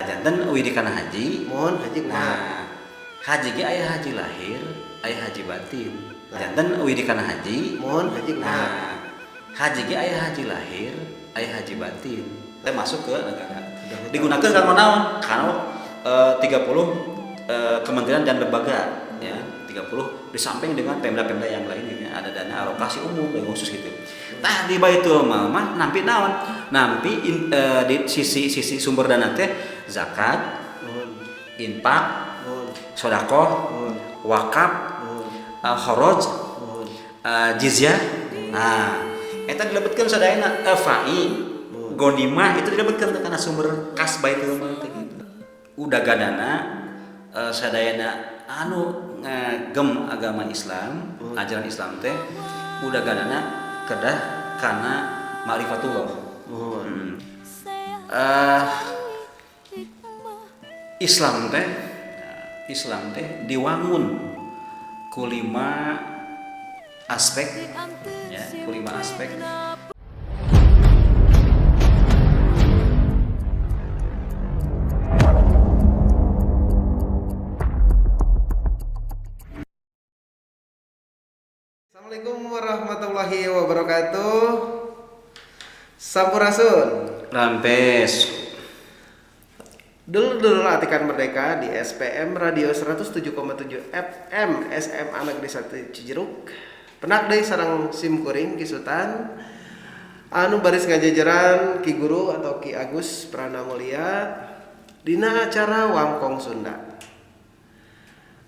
Janten widikana haji. Mohon haji kumaha? Nah, haji ge aya haji lahir, aya haji batin. Janten widikana haji. Mohon haji kumaha? Nah, haji ge aya haji lahir, aya haji batin. Teh masuk ke negara. Digunakan kanggo naon? Kanggo 30 kementerian dan lembaga ya, 30 di samping dengan pemda-pemda yang lain gitu ya, ada dana alokasi umum dan khusus gitu. Tah di Baitul Mal mah nampi naon? Nampi di sisi-sisi sumber dana teh zakat, infak, sedekah, wakaf, kharaj, jizyah. Nah, eta dilebetkeun sadayana fai, gonimah itu dilebetkeun kana sumber kas Baitul Mal teh gitu. Udah gadana sadayana anu ngagem agama Islam, ajaran Islam teh udah gadana kedah kana ma'rifatullah. Islam teh diwangun ku 5 aspek ya, ku 5 aspek. Assalamualaikum warahmatullahi wabarakatuh. Sampurasun. Rampes. Dulur-dulur Atikan Merdeka di SPM Radio 107,7 FM SMA Negeri 1 Cijeruk. Penak deui sareng sim kuring Ki Sultan. Anu baris ngajajaran Ki Guru atau Ki Agus Pranamulia dina acara Wangkong Sunda.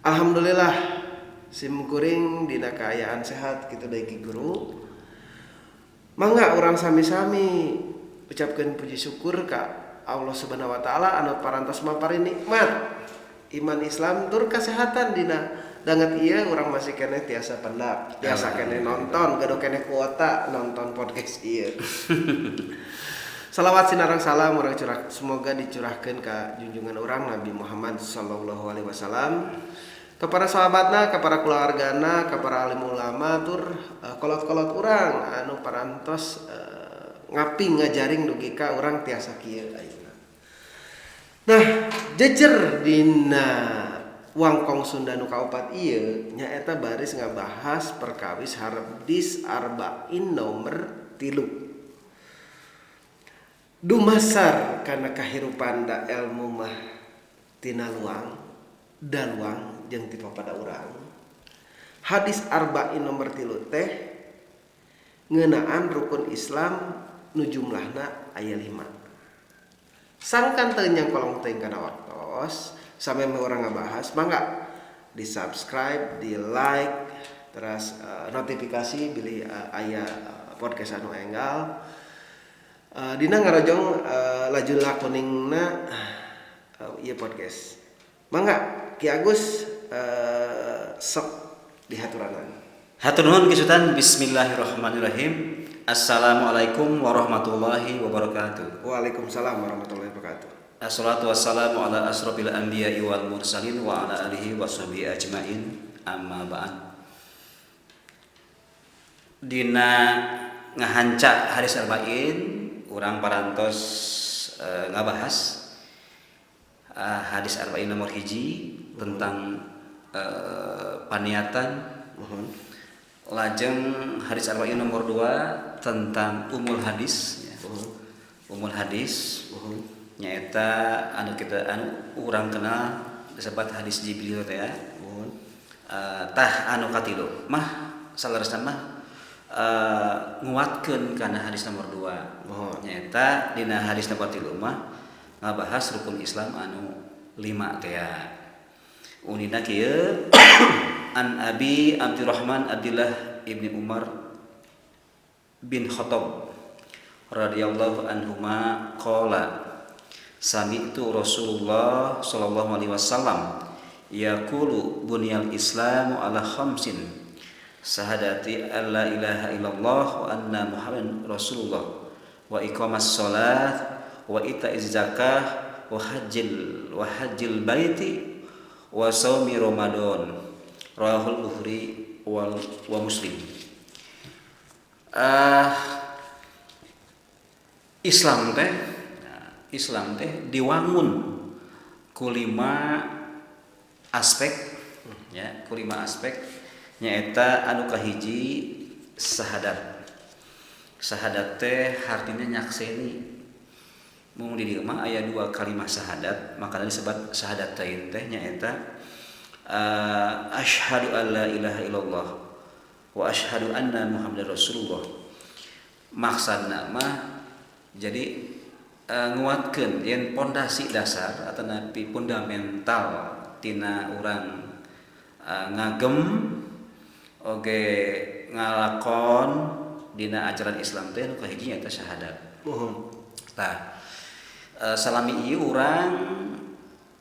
Alhamdulillah sim kuring dina kaayaan sehat kitu deui Ki Guru. Mangga urang sami-sami ucapkeun puji syukur ka Allah Subhanahu wa taala anu parantos maparin nikmat iman Islam tur kesehatan dina danget ieu urang masih keneh tiasa pendak, tiasa keneh nonton, gaduh keneh kuota nonton podcast ieu. Salawat sinareng salam urang curah, semoga dicurahkeun ka junjungan urang Nabi Muhammad sallallahu alaihi wasallam, ka para sahabatna, ka para keluargana, ka para alim ulama tur kolot-kolot urang anu parantos ngaping ngajaring dugi ka urang tiasa kieu ayeuna. Nah, jejer dina Wangkong Sunda nu kaopat ieu nyaeta baris ngabahas perkawis hadis arba'in nomor 3. Dumasar kana kahirupan da elmu mah tina luang, daluang jeung ti papada urang. Hadis arba'in nomor 3 teh ngeunaan rukun Islam nu jumlahna aya 5. Sangkan teu nyangkolong teuing kana waktos, sameme urang ngabahas mangga di subscribe, di like, terus notifikasi bilih aya podcast anu enggal. Dina ngarojong laju lakuningna ieu podcast. Mangga Ki Agus sok dihaturanan. Hatur nuhun Ki Sultan. Bismillahirrahmanirrahim. Assalamualaikum warahmatullahi wabarakatuh. Waalaikumsalam warahmatullahi wabarakatuh. Assalatu wassalamu ala asrofil anbiya'i wal mursalin wa ala alihi washabihi ajmain. Amma ba'd. Dina ngahanca hadis arba'in urang parantos ngabahas hadis arba'in nomor 1 tentang paniatan. Lajeng hadis arba'in nomor 2 tentang umul hadis ya. Umul hadis nyaeta anu kita anu urang kenal disebut hadis Jibril teh ya. Tah anu katilu mah saleresna mah nguatkeun kana hadis nomor 2. Nyaeta dina hadis nomor 3 mah ngabahas rukun Islam anu 5 teh ya. Unina kieu an Abi Abdurrahman Abdullah ibni Umar bin Khattab radhiyallahu anhuma qala sami'tu Rasulullah sallallahu alaihi wasallam yaqulu bunyal islamu ala khamsin sahadati alla ilaha illallah wa anna Muhammadan Rasulullah wa iqamas shalah wa ita'iz zakah wa hajjil baiti wa shaumi Ramadan rawahul Bukhari wa Muslim. Islam teh diwangun ku lima aspek ya, ku lima aspek nyaeta anu kahiji sahadat. Sahadat teh hartina nyakseni. Mung di dieu mah aya dua kalimah sahadat, makana disebut sahadatain teh nyaeta asyhadu alla ilaha illallah wa asyhadu anna Muhammadar Rasulullah. Maksudna mah jadi nguatkeun yen pondasi dasar atanapi fundamental tina urang ngagem oge ngalakon dina ajaran Islam teh nu kahiji nyaeta syahadat. Mohon. Tah salami ieu urang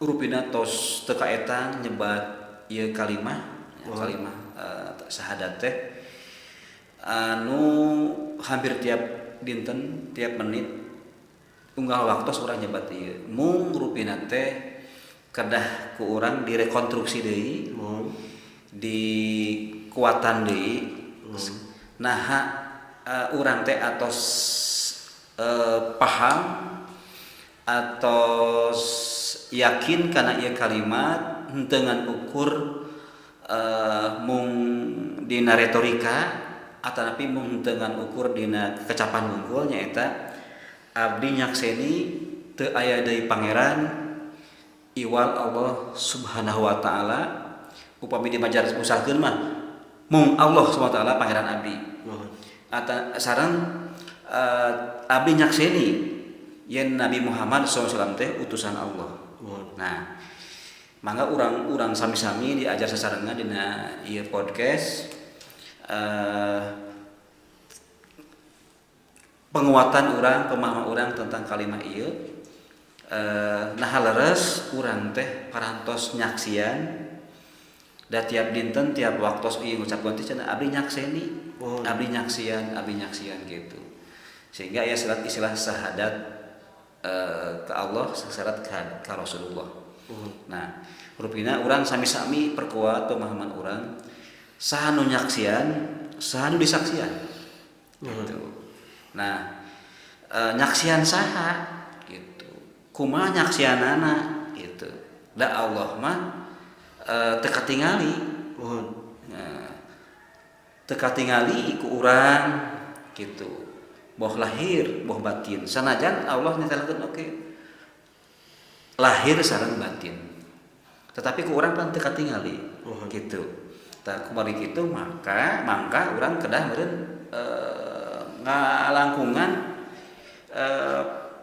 rupina tos teu kaetang nyebat ieu kalimah, ya, kalimah syahadat teh anu hampir tiap dinten, tiap menit unggal waktos urang nyebat ieu. Mung rupina teh kedah ku urang direkonstruksi deui, dikuatan deui. Naha urang teh atos paham atau yakin kana ieu kalimat henteu ngan ukur mung dina retorika atanapi mung henteu ngan ukur dina kecapan wungkul nyaeta abdi nyakseni teu aya deui pangeran iwal Allah Subhanahu wa taala. Upami dimajar usahakeun mah mung Allah Subhanahu wa taala pangeran abdi. Ata sareng abdi nyakseni yen Nabi Muhammad sallallahu alaihi wasallam teh utusan Allah. Nah, mangga urang-urang sami-sami diajar sasarengan dina ieu podcast penguatan urang, pemahaman urang tentang kalimah ieu. Nah leres urang teh parantos nyaksian da tiap dinten tiap waktos ieu ngucapkeun teh cenah abdi nyakseni, abdi nyaksian, abdi nyaksian gitu. Sehingga aya istilah syahadat ke Allah, syahadat ke Rasulullah. Nah, rupina urang sami-sami perkuat pemahaman urang saha nu nyaksian, saha nu disaksian. Gitu. Nah, nyaksian saha gitu. Kumaha nyaksianana gitu. Da Allah mah teu katingali. Nah, teu katingali ku urang gitu. Boh lahir, boh batin. Sanajan Allah nyatalakeun oke. Lahir sareng batin. Tetapi ku urang pan teu katingali gitu. Tah kumari kitu maka mangka urang kedah meureun ngalangkungan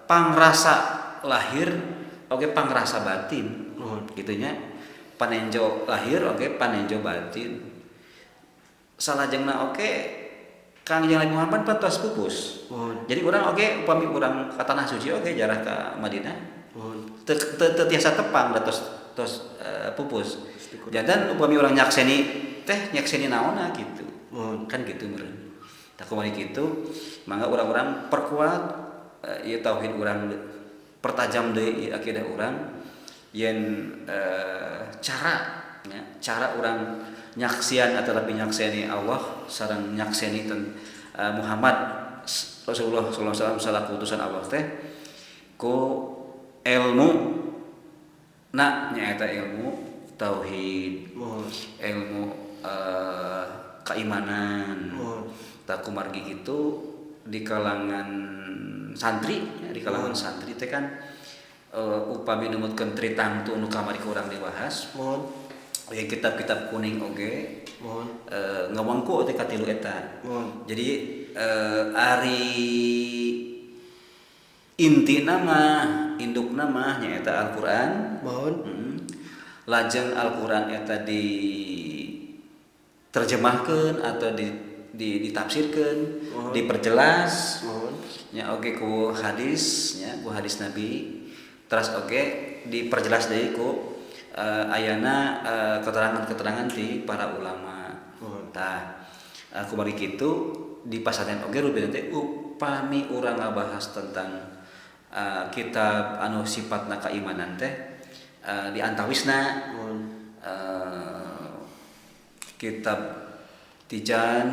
pangrasa lahir oge pangrasa batin. Kitu nya. Panenjo lahir oge panenjo batin. Salajengna oge Kangjeng Nabi Muhammad tos pupus. Jadi urang oge upami urang ka tanah suci oge jarah ka Madinah. Teu tiasa tepang da tos pupus. Jantan upami urang nyakseni teh nyakseni naonna gitu. Kan gitu meureun. Tah kumaha kitu mangga urang-urang perkuat ieu tauhid urang, pertajam deui akidah urang yen cara ya, cara urang nyaksian atau tapi nyakseni Allah sareng nyakseni Muhammad Rasulullah sallallahu alaihi wasallam salaku utusan Allah teh ku ilmu na nyaeta ilmu tauhid, ilmu keimanan. Tah kumargi kitu di kalangan santri, ya, di kalangan santri teh kan upami numutkeun tritangtu nu kamari ku urang dibahas. Ya kitab-kitab kuning oge ngawangku teh katilu eta. Jadi ari inti nama induk nama nyaeta Al-Qur'an. Lajeng Al-Qur'an eta diterjemahkeun atau ditafsirkeun, diperjelas. Nya oge ku hadis nya, ku hadis Nabi. Teras oge diperjelas deui ku ayana keterangan-keterangan ti para ulama. Tah kumari kitu di pasantren oge rupina teh upami urang ngabahas tentang kitab anu sifatna keimanan teh di antawisna kitab Tijan,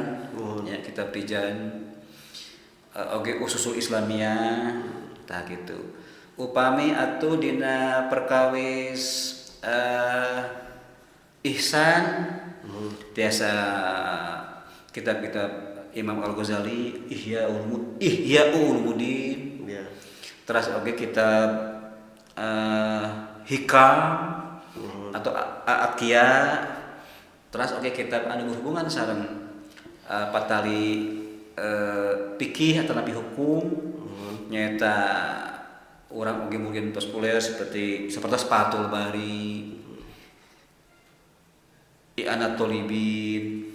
ya kitab Tijan oge Ususul Islamiyah tah gitu. Upami atuh dina perkawis ihsan tiasa kitab-kitab Imam Al-Ghazali Ihya Ulumuddin. Yeah. Terus oge kitab Hikam atau Akia. Terus oge kitab anu berhubungan sareng patali fikih atau nabi hukum nyaeta urang oge mungkin tos populer seperti Fathul Bari, I'anat Tolibin,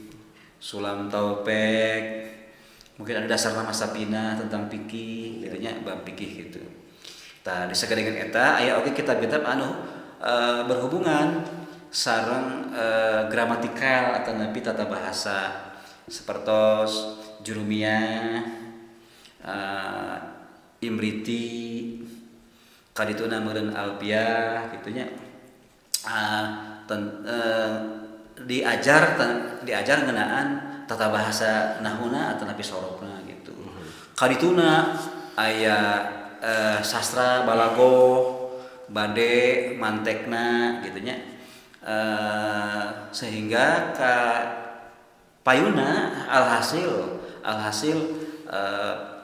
Sulam Taufik, mungkin ada dasar nama Sapina tentang fikih, gitu nya bab fikih gitu. Tah disagedengan eta aya oge kitab-kitab anu berhubungan sareng gramatikal atau nabi tata bahasa sepertos Jurumiyah, Imriti, kadituna meureun Alfiah gitu nya. Diajar ngeunaan tata bahasa nahuna atau napi sorobna gitu. Kadituna aya sastra balago, bade, mantekna gitu nya. Sehingga ka payuna alhasil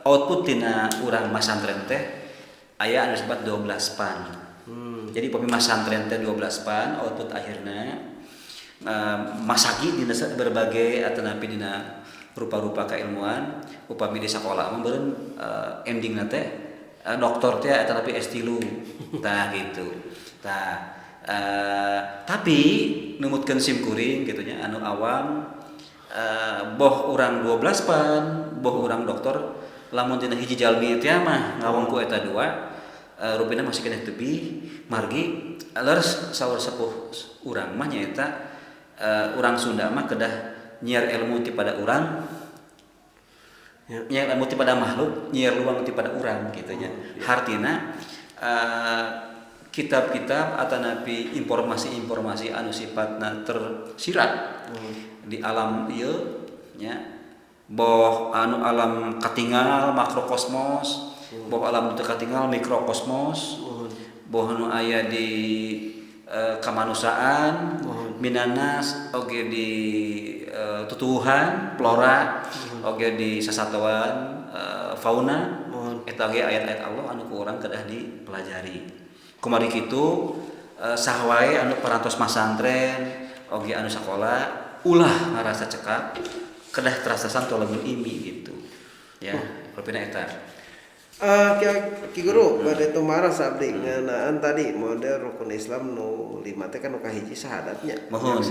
output tina urang masantren teh aya anu disebut 12 pan. Jadi upami masantren teh 12 pan output akhirna masaki dina berbagai atanapi dina rupa-rupa keilmuan upami di sakola mah beureun endingna teh doktor teh atanapi S3 tah gitu. Tah tapi numutkeun sim kuring kitu nya anu awam boh urang 12 pan boh urang doktor lamun dina hiji jalmi teh mah ngawengku eta dua rupina masih keneh tebih margi leres saur sepuh urang mah nyaeta urang Sunda mah kedah nyiar ilmu ti pada urang, nyiar ilmu ti pada makhluk, nyiar luang ti pada urang gitu nya. Hartina kitab-kitab atanapi informasi-informasi anu sifatna tersirat di alam ieu nya, boh anu alam katingal makrokosmos, boh alam teu katingal mikrokosmos, boh anu aya di kamanusiaan minanas oge di tutuwuhan flora oge di sasatoan fauna eta oge ayat-ayat Allah anu ku urang kedah dipelajari. Kumari kitu saha wae anu parantos masantren oge anu sakola ulah ngarasa cekap kedah terasasan tolabul ilmi gitu ya. Rupina eta Ki Guru bade tumaros abdi ngeunaan tadi model rukun Islam nu 5 teh kan nu kahiji syahadatnya. Mohon.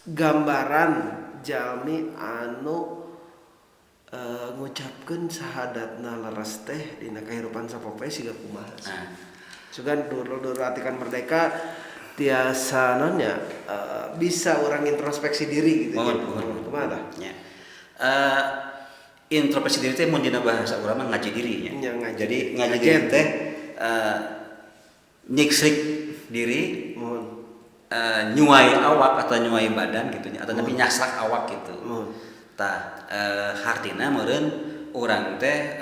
Gambaran jalmi anu ngucapkeun syahadatna leres teh dina kahirupan sapopoe siga kumaha. Sugan dulur-dulur atikan merdeka tiasa naonnya bisa orang introspeksi diri gitu. Mohon. Kumaha tah? Ya. Introspeksi diri teh mun dina bahasa urang mah ngaji diri nya. Ya, ngaji. Jadi ngaji diri teh nyiksrik diri, nyuai awak atau nyuai badan gitu nya, atau tapi nyasrak awak gitu. Tah hartina meureun urang teh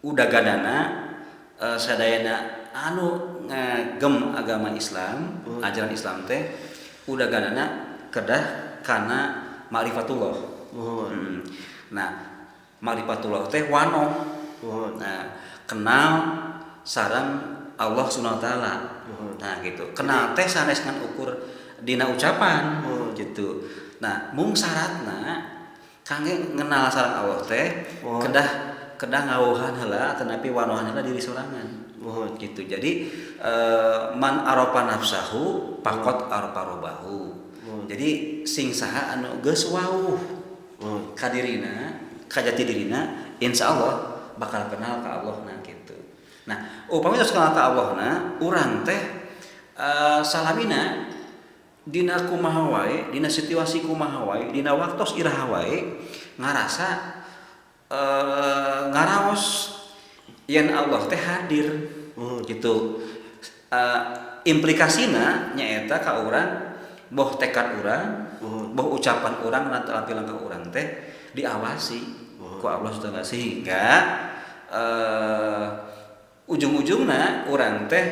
udah gadana sadayana anu ngagem agama Islam, ajaran Islam teh udah gadana kedah kana ma'rifatullah. Nah, ma'rifatullah teh wano. Nah, kenal sareng Allah Subhanahu wa taala. Nah, gitu. Kenal teh sanes ngan ukur dina ucapan gitu. Nah, mung syaratna kangge ngenal sareng Allah teh kedah ngawuhan heula atanapi wanohan heula diri sorangan. Gitu. Jadi man arafa nafsahu faqad arafa rabbahu. Jadi sing saha anu geus wauh kadirina, kajati dirina, insyaallah bakal kenal ka Allah na gitu. Nah, upami geus kenal ka Allah na, urang teh salamina dina kumaha wae, dina situasi kumaha wae, dina waktos iraha wae ngarasa ngaraos yen Allah teh hadir gitu. Implikasina nyaeta ka urang boh tekad urang, boh ucapan urang lan tampilan ka urang teh diawasi. Ku Allah Subhanahu sehingga ujung-ujungna urang teh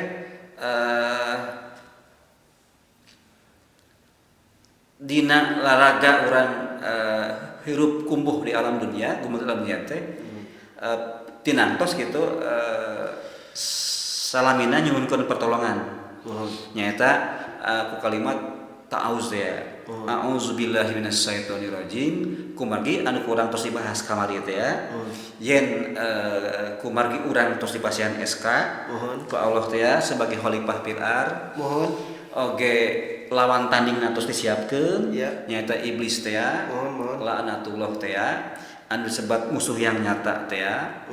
dina laraga urang hirup kumbuh di alam dunia, gumun alam dunia teh tinantos gitu salamina nyuhunkeun pertolongan. Nyaeta ku kalimat ta'awuz ya. A'udzubillahi minasyaitonirrajim. Kumargi anu kurang tos dibahas kamari teh ya. Yen kumargi urang tos dipasihan SK ku Allah teh ya sebagai khalifah fil-ar. Oge lawan tandingna tos disiapkeun nyaeta iblis teh ya. Laknatullah teh ya. Anu disebat musuh yang nyata teh ya.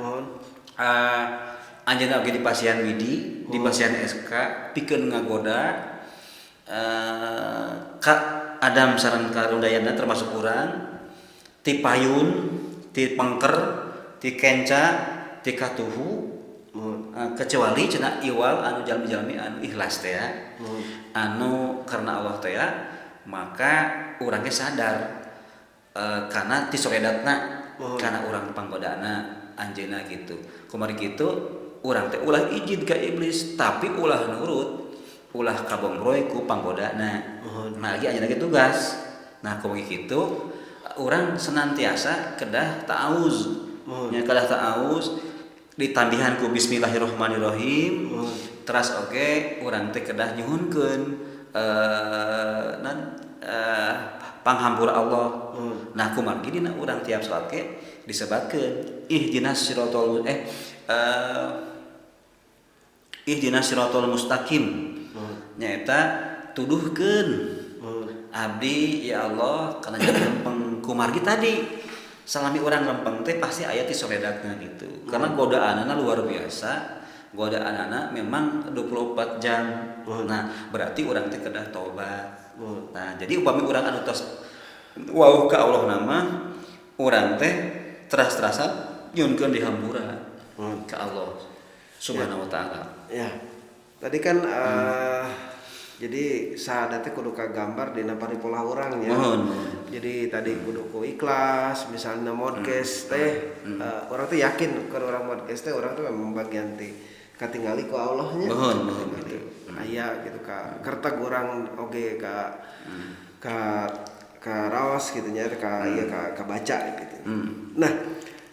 Anjeunna oge dipasihan widi, dipasihan SK pikeun ngagoda ka Adam sareng karundayana termasuk urang ti payun, ti pengker, ti kenca, ti katuhu, kecuali cenah iwal anu jalmi-jalmi anu ikhlas teh ya. Anu karena Allah teh ya, maka urang ge sadar karena ti soredatna, karena urang panggodana anjeunna gitu. Kumargi kitu urang teh ulah izin ka iblis, tapi ulah nurut, ulah kabongroy ku panggodana. Nah, lagi anjeunna ge tugas. Nah, kumargi kitu urang senantiasa kedah ta'awuz. Nya kedah ta'awuz ditambihan ku bismillahirrahmanirrahim. Teras oge urang teh kedah nyuhunkeun panghampura Allah. Nah, kumargi dina urang tiap salat ge disebatkeun ihdinas siratal ihdinas siratal mustaqim. Nyaeta tuduhkeun abdi ya Allah kana jalan lempeng kumargi tadi salami urang lempeng teh pasti aya ti soredatna gitu. Karena godaanana luar biasa, godaanana memang 24 jam. Nah, berarti urang teh kedah tobat. Nah, jadi upami urang anu tos wauh ka Allah nama urang teh teras-terasan nyunkeun dihampura ka Allah Subhanahu wa taala. Ya. Tadi kan jadi sahadatnya kudu kagambar dina paripolah urang ya. Jadi tadi kudu ku ikhlas, misalnya modcast teh urang teh yakin keur urang modcast teh urang teh memang bagian ti katingali ku Allah nya. Gitu. Aya gitu ka kerteg urang oge ka ka raos gitu nya ka ieu ka kabaca gitu. Nah,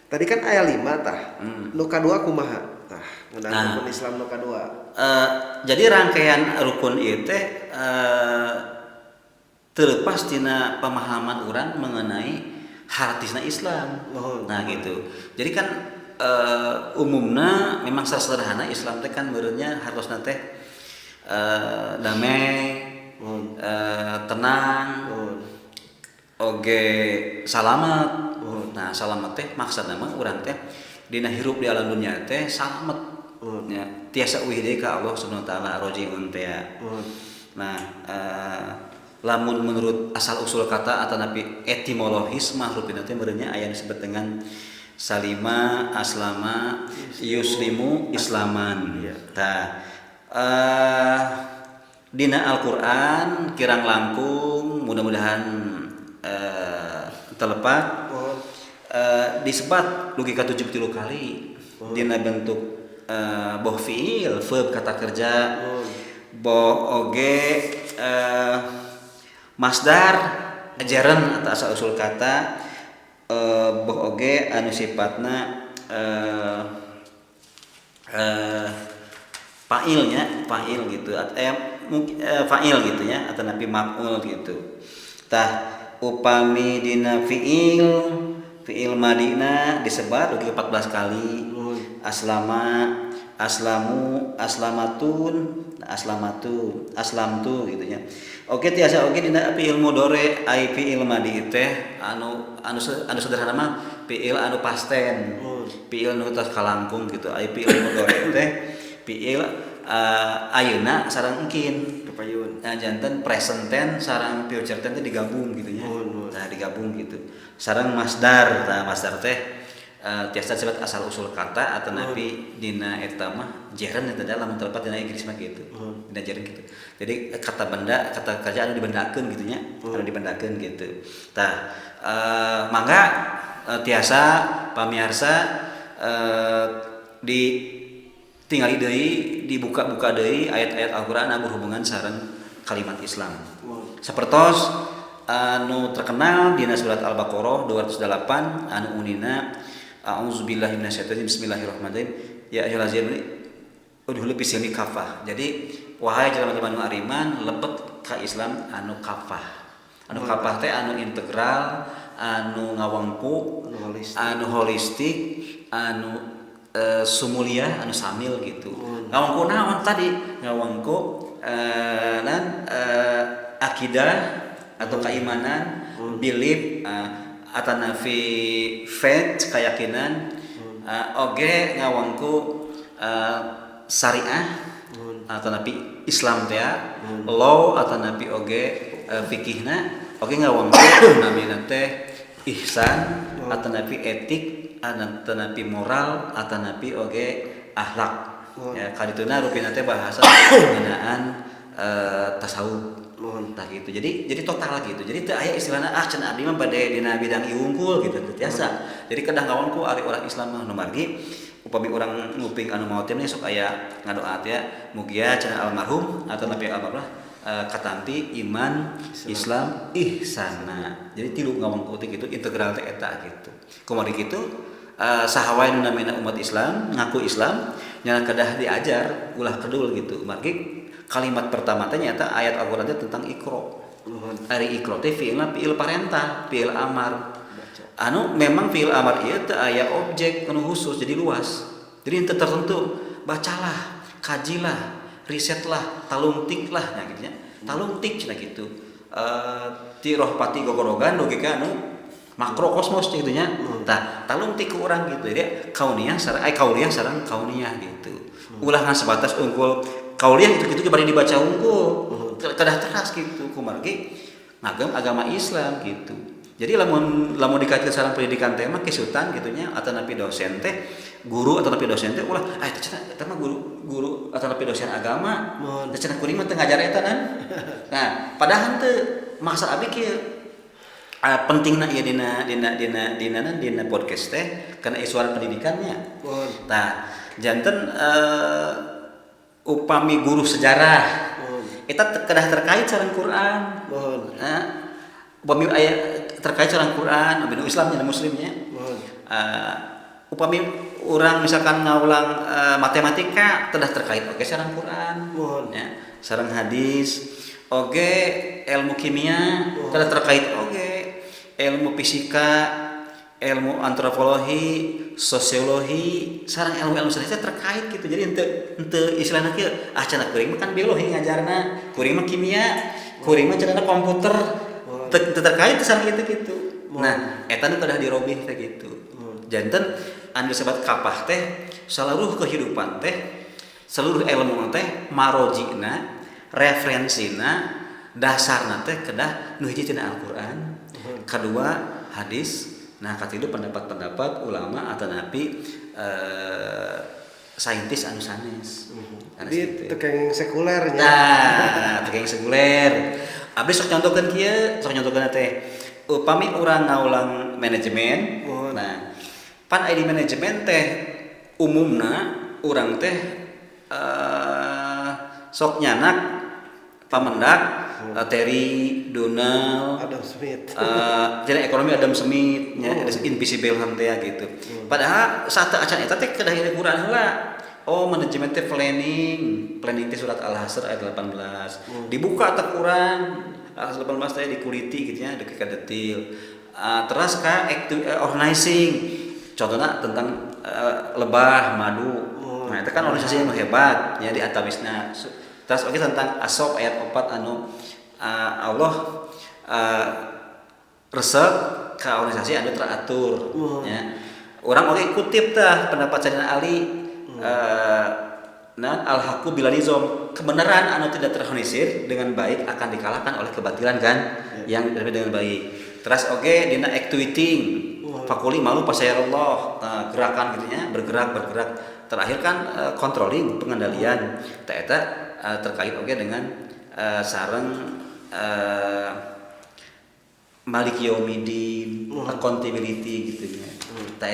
tadi kan aya 5 tah. Nu kadua kumaha? Tah, ngeunaan rukun Islam nu kadua. Jadi rangkaian rukun ieu teh terlepas tina pemahaman urang mengenai hartisna Islam. Nah gitu. Jadi kan umumna memang sederhana Islam teh kan meureunnya hartosna teh damai, tenang, oge salamet. Nah salamet teh maksudna mah urang teh dina hirup di alam dunia teh salamet. Ya, tiasa uih deui ka Allah Subhanahu wa taala rojiun teh ya. Nah, lamun menurut asal usul kata atau napi etimologis mah rupina teh meureunnya aya disebut dengan salima, aslama, yuslimu, islaman. Tah, dina Al-Qur'an kirang langkung mudah-mudahan telepat disebat dugi ka 73 kali dina bentuk boh fiil, verb kata kerja, boh oge masdar, gerund atau asal usul kata, boh oge anu sifatna fa'ilnya, fa'il gitu, fa'il gitu nya atau napi maf'ul gitu. Tah upami dina fiil, fiil madina disebat dugi 14 kali. Aslama, aslamu, aslamatun, aslamatu, aslamtu gitu nya. Oke tiasa oge dina fiil mudhari ai fiil madi teh anu anu sederhana mah fiil anu pasten. Fiil nu tos kalangkung gitu. Ai fiil mudhari teh fiil ayeuna sareng engkin. Kapayun. Nah janten present tense sareng future tense teh digabung gitu nya. Nah digabung gitu. Sareng masdar, tah masdar teh tiasa disebut asal usul kata atau napi dina eta mah gerund eta dalam telepat dina Inggris mah gitu. Dina gerund gitu. Jadi kata benda, kata kerja anu dibendakeun gitu nya, anu dibendakeun gitu. Tah mangga tiasa pamiarsa di tingali deui dibuka-buka deui ayat-ayat Al-Qur'an anu berhubungan sareng kalimat Islam. Sapertos anu terkenal dina surat Al-Baqarah 208 anu unina a'udzubillahi minasyaitonir bismillahirrahmanirrahim ya ayyuhallazina udkhulu fis-silmi kafah. Jadi wahai jelema-jelema nu ariman lebet ka Islam anu kafah. Anu kafah teh anu integral, anu ngawengku, anu holistik, anu sumuliah, anu samil gitu. Ngawengku naon tadi? Ngawengku akidah atau keimanan, belief, atanafi faith keyakinan, oge ngawengku syariah atanapi Islam teh, law atanapi oge fikihna, oge ngawengku namina teh ihsan atanapi etik atanapi moral atanapi oge akhlak. Ya kadituna rupina teh bahasa ngeunaan tasawuf. Tah gitu. Jadi total gitu. Jadi teu aya istilahna ah cenah abdi mah bade dina bidang ieu wungkul gitu teu tiasa. Jadi kedah ngawengku ari urang Islam mah nu margi upami urang nguping anu maot teh sok aya ngadoa teh mugia cenah almarhum atanapi almarhum katampi iman Islam ihsana. Jadi tilu ngawengku teh gitu integral teh eta gitu. Kumaha kitu saha wae nu namina umat Islam ngaku Islam nya kedah diajar ulah kedul gitu. Margi kalimat pertama teh nyata ayat Al-Qur'an teh tentang iqra. Ari iqra teh fiilna fiil parentah, fiil amar. Anu memang fiil amar ieu teu aya objek anu khusus jadi luas. Jadi henteu tertentu, bacalah, kajilah, risetlah, talungtiklah nya gitu nya. Talungtik cenah gitu. Ti rohpati gogorogan dugi ka anu makrokosmos gitu nya. Tah, talungtik ku urang gitu. Jadi kauniah sareng kauliah sareng kauniah gitu. Ulah ngan sebatas unggul kauliah gitu-gitu bari dibaca unggul. Kedah teras gitu kumargi ngagem agama Islam gitu. Jadi lamun dikaitkeun sareng pendidikan teh mah kisutan gitu nya atanapi dosen teh guru atanapi dosen teh ulah ah eta cenah eta mah guru atanapi dosen agama. Teh cenah kuring mah teu ngajar eta nan. Nah, padahal teu maksud abdi kieu pentingna ieu dina dina dina dina dina podcast teh kana suara pendidikannya. Tah, janten upami guru sejarah eta kedah terkait sareng Quran. Nah, upami aya terkait sareng Quran, upami Islamnya dan muslimnya. Upami urang misalkan ngaulang matematika kedah terkait oge sareng Quran. Ya, sareng hadis, oge ilmu kimia kedah terkait oge ilmu fisika, ilmu antropologi, sosiologi, sareng ilmu-ilmu sanes terkait gitu. Jadi henteu istilahna kieu, ah cenah kuring mah kan biologi ngajarna, kuring mah kimia, kuring mah cenah komputer. Teu terkait sareng itu gitu. Nah, eta nu kedah dirobih teh gitu. Janten anu disebut kapah teh seluruh kehidupan teh, seluruh ilmu teh marojina, referensina, dasarna teh kedah nu hiji tina Al-Qur'an, kedua hadis. Nah, katilu pendapat-pendapat ulama atau napi saintis anu sanes. Jadi tekeng sekulernya. Nah, tekeng sekuler. Abdi sok nyontokeun kieu, sok nyontokeun teh. Upami urang ngaulang manajemen, nah, pan aya di manajemen teh umumna urang teh sok nyanak pamendak Terry, Donald, Adam Smith. Jadi ekonomi Adam Smith nya invisible ham teh gitu. Padahal saat acan eta teh kedah ieu Quran heula. Oh, manajemen teh planning, planning teh surat Al-Hasr ayat 18. Dibuka teh Quran Al-Hasr 18 teh dikuliti gitu nya deuk ka detil. Terus ka organizing. Contohna tentang lebah madu. Nah, itu kan organisasi yang hebat ya di atawisna. Terus oke tentang As-Saff ayat 4 anu Allah resep ke organisasi anu teratur ya. Orang oke kutip tah pendapat Sayyidina Ali nah al-haqqu bila nizam, kebenaran anu tidak terorganisir dengan baik akan dikalahkan oleh kebatilan kan yang dengan baik. Terus oke dina activating fakuli malu pasayarallah, nah, gerakan gitu nya, bergerak. Terakhir kan controlling, pengendalian. Tah eta terkait oke dengan sareng Maliki Yaumiddin, accountability gitu nya. Tah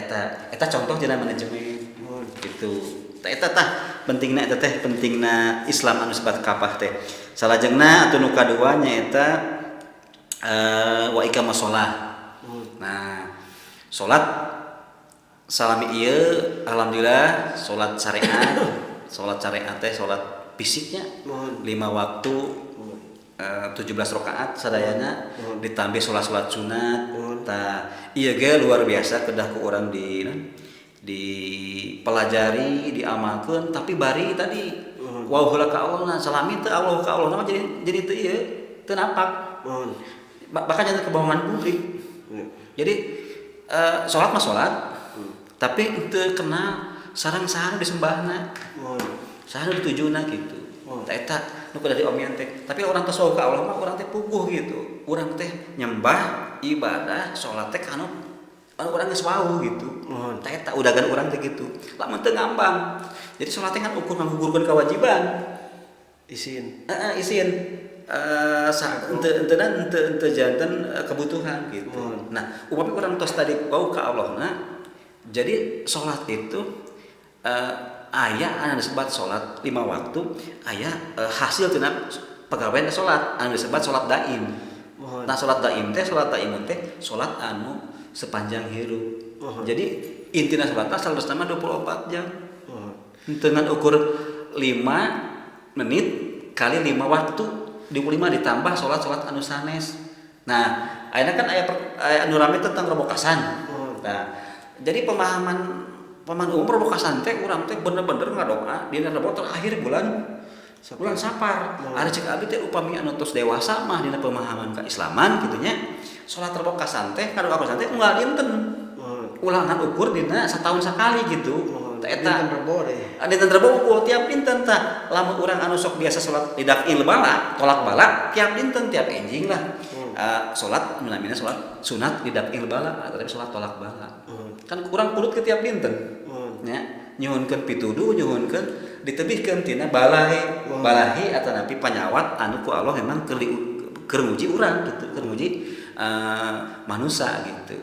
eta contoh dina manajemen. Gitu. Tah eta tah pentingna eta teh pentingna Islam anu sebat kapah teh. Salajengna atuh nu kadua nyaeta wa iqamas shalah. Nah, salat salami ieu alhamdulillah salat syariat, salat syariat teh salat fisiknya 5 waktu 17 rakaat sadayana ditambah salat-salat sunat. Tah ieu ge luar biasa kedah ku urang di dipelajari, diamalkeun tapi bari tadi wau heula ka Allah na salami teu Allah ka Allah mah jadi teu ieu teu napak. Bahkan jadi kebohongan publik. Jadi salat mah salat tapi teu kenal sareng saha disembahna. Saha ditujuna gitu. Tah eta nu kudu diomean teh. Tapi urang tos wau ka Allah mah urang teh puguh gitu. Urang teh nyembah ibadah salat teh kanu urang geus wau gitu. Tah eta udagan urang teh gitu. Lamun teu ngambang. Jadi salat teh kan ukur ngagugurkeun kewajiban. Isin. Heeh, isin. Henteu janten kebutuhan gitu. Nah, upami urang tos tadi wau ka Allahna, jadi salat itu aya anu disebut salat 5 waktu, aya hasil tina pagawean salat anu disebut salat daim. Nah, salat daim teh salat anu sepanjang hirup. Jadi intina salatna salatna mah 24 jam. Dengan ukur 5 menit kali 5 waktu, 25 ditambah salat-salat anu sanes. Nah, ayeuna kan aya anu rame tentang robokasan. Nah, jadi pemahaman umum robokasan teh urang teh bener-bener ngadoa dina rebo terakhir bulan Sapar. Ari cek abdi teh upami anu tos dewasa mah dina pemahaman keislaman kitu nya, salat robokasan teh kadoa teh unggal dinten. Ulangan ukur dina satahun sakali gitu. Tah eta dinten rebo deh. Dinten rebo ukur tiap dinten tah. Lamun urang anu sok biasa salat didafil bala, tolak bala tiap dinten tiap enjing lah. Salat namina salat sunat didafil bala atau salat tolak bala. Kan kurang kurut ke tiap dinten. Nya nyuhunkeun pituduh, nyuhunkeun ditebihkeun tina balai, balahi atanapi panyawat anu ku Allah memang keur nguji urang gitu, keur nguji manusia gitu.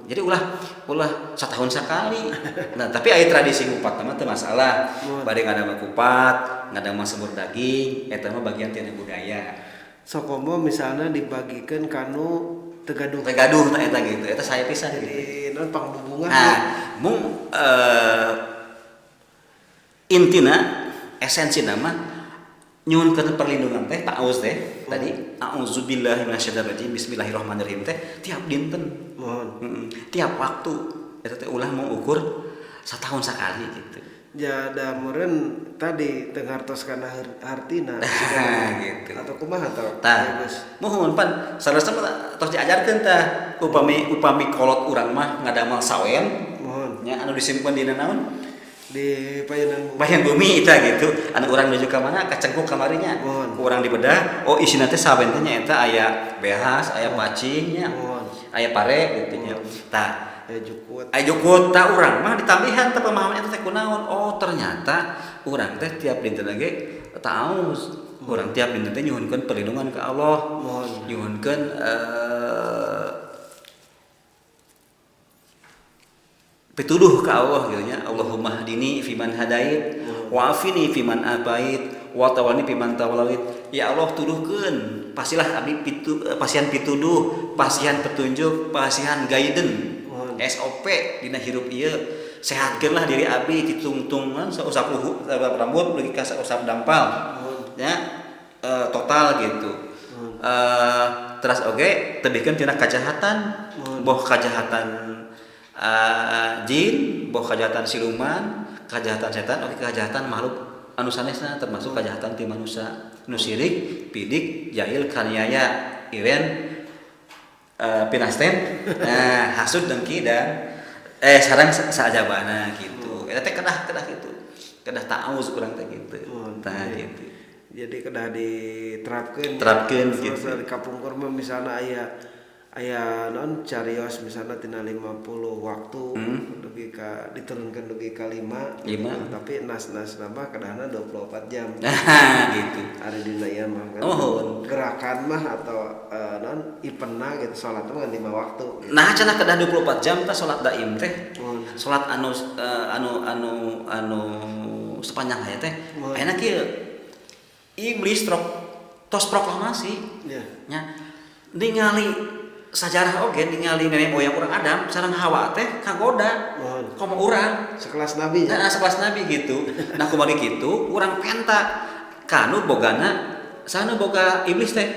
Jadi ulah setahun sekali. Nah, tapi aya tradisi ngupat mah teu masalah. Bade ngadamel kupat, ngadamel semur daging, eta mah bagian tina budaya. Sokomo misalnya dibagikeun kanu teu gaduh. Teu gaduh tah eta gitu. Eta saya pisan gitu. Jadi naon pangbubungan. Nah, mung intina esensina mah nyuhunkeun perlindungan teh ta'awuz teh tadi a'udzubillahi minasyaitonirrajim bismillahirrahmanirrahim teh tiap dinten. Tiap waktu eta teh ulah mau ukur satahun sakali gitu. Ya da meureun tadi teu ngartos kana hartina gitu. Atau kumaha tah? Tah. Muhun pan saresna mah tos diajarkeun tah upami kolot urang mah ngadamel sawen. Muhun. Nya anu disimpen dina naon? Di payanan bumi. Payanan bumi eta gitu. Anu urang nuju ka mana? Ka cengkuk kamarinya. Ku urang dibedah, oh isina teh sawen teh nyaeta aya behas, aya pacing nya. Aya pare gitu nya. Tah, aya jukut. Aya jukut tah urang mah ditambihan teh pemahaman eta teh kunaon? Oh, ternyata urang teh tiap dinten ge ta'awuz. Urang tiap dinten teh nyuhunkeun perlindungan ka Allah. Nyuhunkeun pituduh ka Allah gitu nya. Allahumma hdini fiman hadait wa afini fiman afait wa tawallani fiman tawallait. Ya Allah tuduhkeun, pastilah abdi pasihan pituduh, pasihan petunjuk, pasihan guidance, SOP dina hirup ieu. Sehatkeunlah diri abdi ditungtungan sausap luhu, sausap rambut leuki ka sausap dampal. Ya, total gitu. Teras oge tebihkeun tina kajahatan, boh kajahatan jin, boh kajahatan siluman, kajahatan setan, oke kajahatan makhluk anu sanesna termasuk kajahatan ti manusia, nu sirik, pidik, jahil, kaniaya, iren, pinasten, nah hasud, dengki dan sareng saajabana gitu. Eta teh kedah gitu. Kedah ta'awuz urang teh gitu. Tah gitu. Jadi kedah diterapkeun. Terapkeun gitu. Di kapungkur mah misalna aya Aya non carios misalnya tina 50 waktu dugi ka diturunkan dugi ka 5. Tapi nas-nas nambah kadahna 24 jam. Nah, gitu. Ari dina ieu mah kan. Oh. Gerakan mah atau non ipenna gitu salat mah 5 waktu gitu. Nah, cenah kedah 24 jam tah salat daim teh. Salat anu anu anu anu sepanjang hayat teh. Ayeuna kieu iblis tos proklamasi. Yeah. Nya ningali sajarah oge ningali nenek moyang urang Adam sareng Hawa teh kagoda. Komo urang sekelas nabi ya. Nah, sekelas nabi gitu. Nah kumaha kitu urang penta kanu bogana sanu boga iblis teh.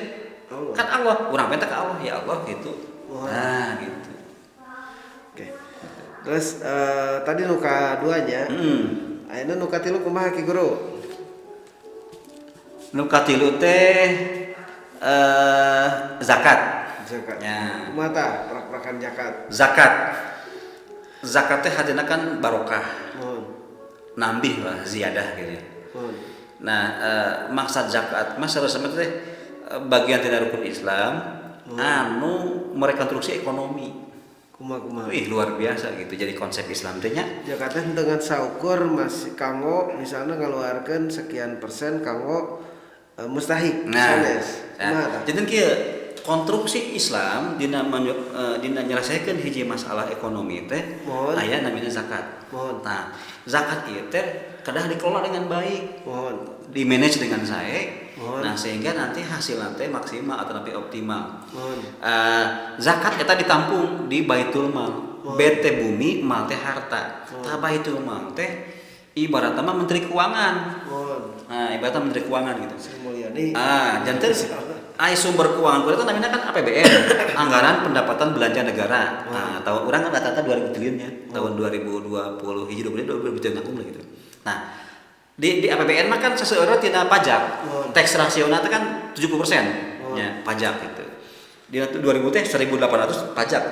Allah. Kan Allah, urang penta ka Allah ya Allah gitu. Nah gitu. Oke. Terus tadi nu kaduanya. Ayeuna nu katilu kumaha Ki Guru? Nu katilu teh zakat. Zakat. Ya. Kumaha tah prak-prakan zakat? Zakat. Zakat teh hadina kan barokah. Nambih lah ziyadah gitu ya. Nah, maksud zakat mah sarua teh bagian tina rukun Islam anu merekonstruksi ekonomi. Kumaha-kumaha. Ih, luar biasa gitu. Jadi konsep Islam teh nya. Zakat teh dengan saukur masih kanggo misalnya ngaluarkeun sekian persen kanggo mustahik. Nah, sanes. Kumaha tah? Jadi kieu konstruksi Islam dina dina nyelesaikeun hiji masalah ekonomi teh aya namina zakat. Nah, zakat ieu teh kedah dikelola dengan baik. Di-manage dengan sae. Nah, sehingga nanti hasilna teh maksimal atau nanti optimal. Zakat eta ditampung di Baitul Mal. BT bumi, mal teh harta. Tah Baitul Mal teh ibaratna mah menteri keuangan. Nah, ibaratna menteri keuangan gitu. Sri Mulyani. Ah, janten ai sumber keuangan itu namanya kan APBN, anggaran pendapatan belanja negara. Nah, tahun urang kan rata-rata 2000 triliun ya, tahun 2020 hiji 2022 2000 nanggung lah gitu. Nah, di APBN mah kan seseueurna tina pajak. Tax rasional teh kan 70% ya, pajak gitu. Di 2000 teh 1800 pajak.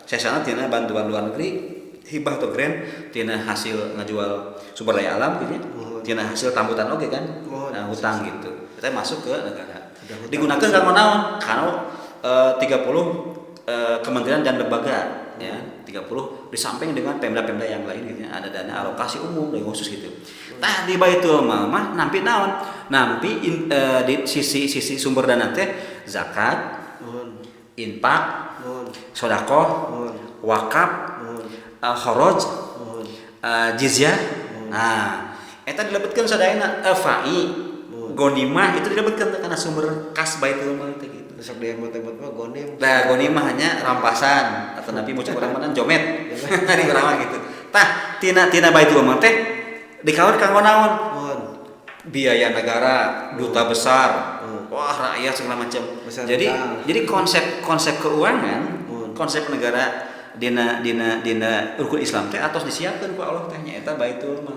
Sesana tina bantuan luar negeri, hibah atau grant, tina hasil ngajual sumber daya alam gitu ya. Tina hasil tambutan oge kan. Nah, hutang gitu. Kita masuk ke negara. Digunakan kanggo naon? Kanggo 30 kementerian dan lembaga ya, 30 di samping dengan pemda-pemda yang lain gitu ya, ada dana alokasi umum dan khusus gitu. Tah di Baitul Mal mah nampi naon? Nampi di sisi-sisi sumber dana teh zakat, infak, sedekah, wakaf, kharaj, jizyah. Nah, eta dilebetkeun sadayana fai gonimah itu dilebetkeun karena sumber kas Baitul Mal teh gitu. Sok dia mot-mot mah gonim. Nah, gonimah hanya rampasan atau napi muncul urang mana jomet. Di urang mah gitu. Tah, tina Baitul Mal teh dikawal kanggo naon? Biaya negara, duta besar, wah rakyat segala macam. Jadi konsep keuangan, konsep negara dina rukun Islam teh atos disiapkeun ku Allah teh nyaeta Baitul Mal.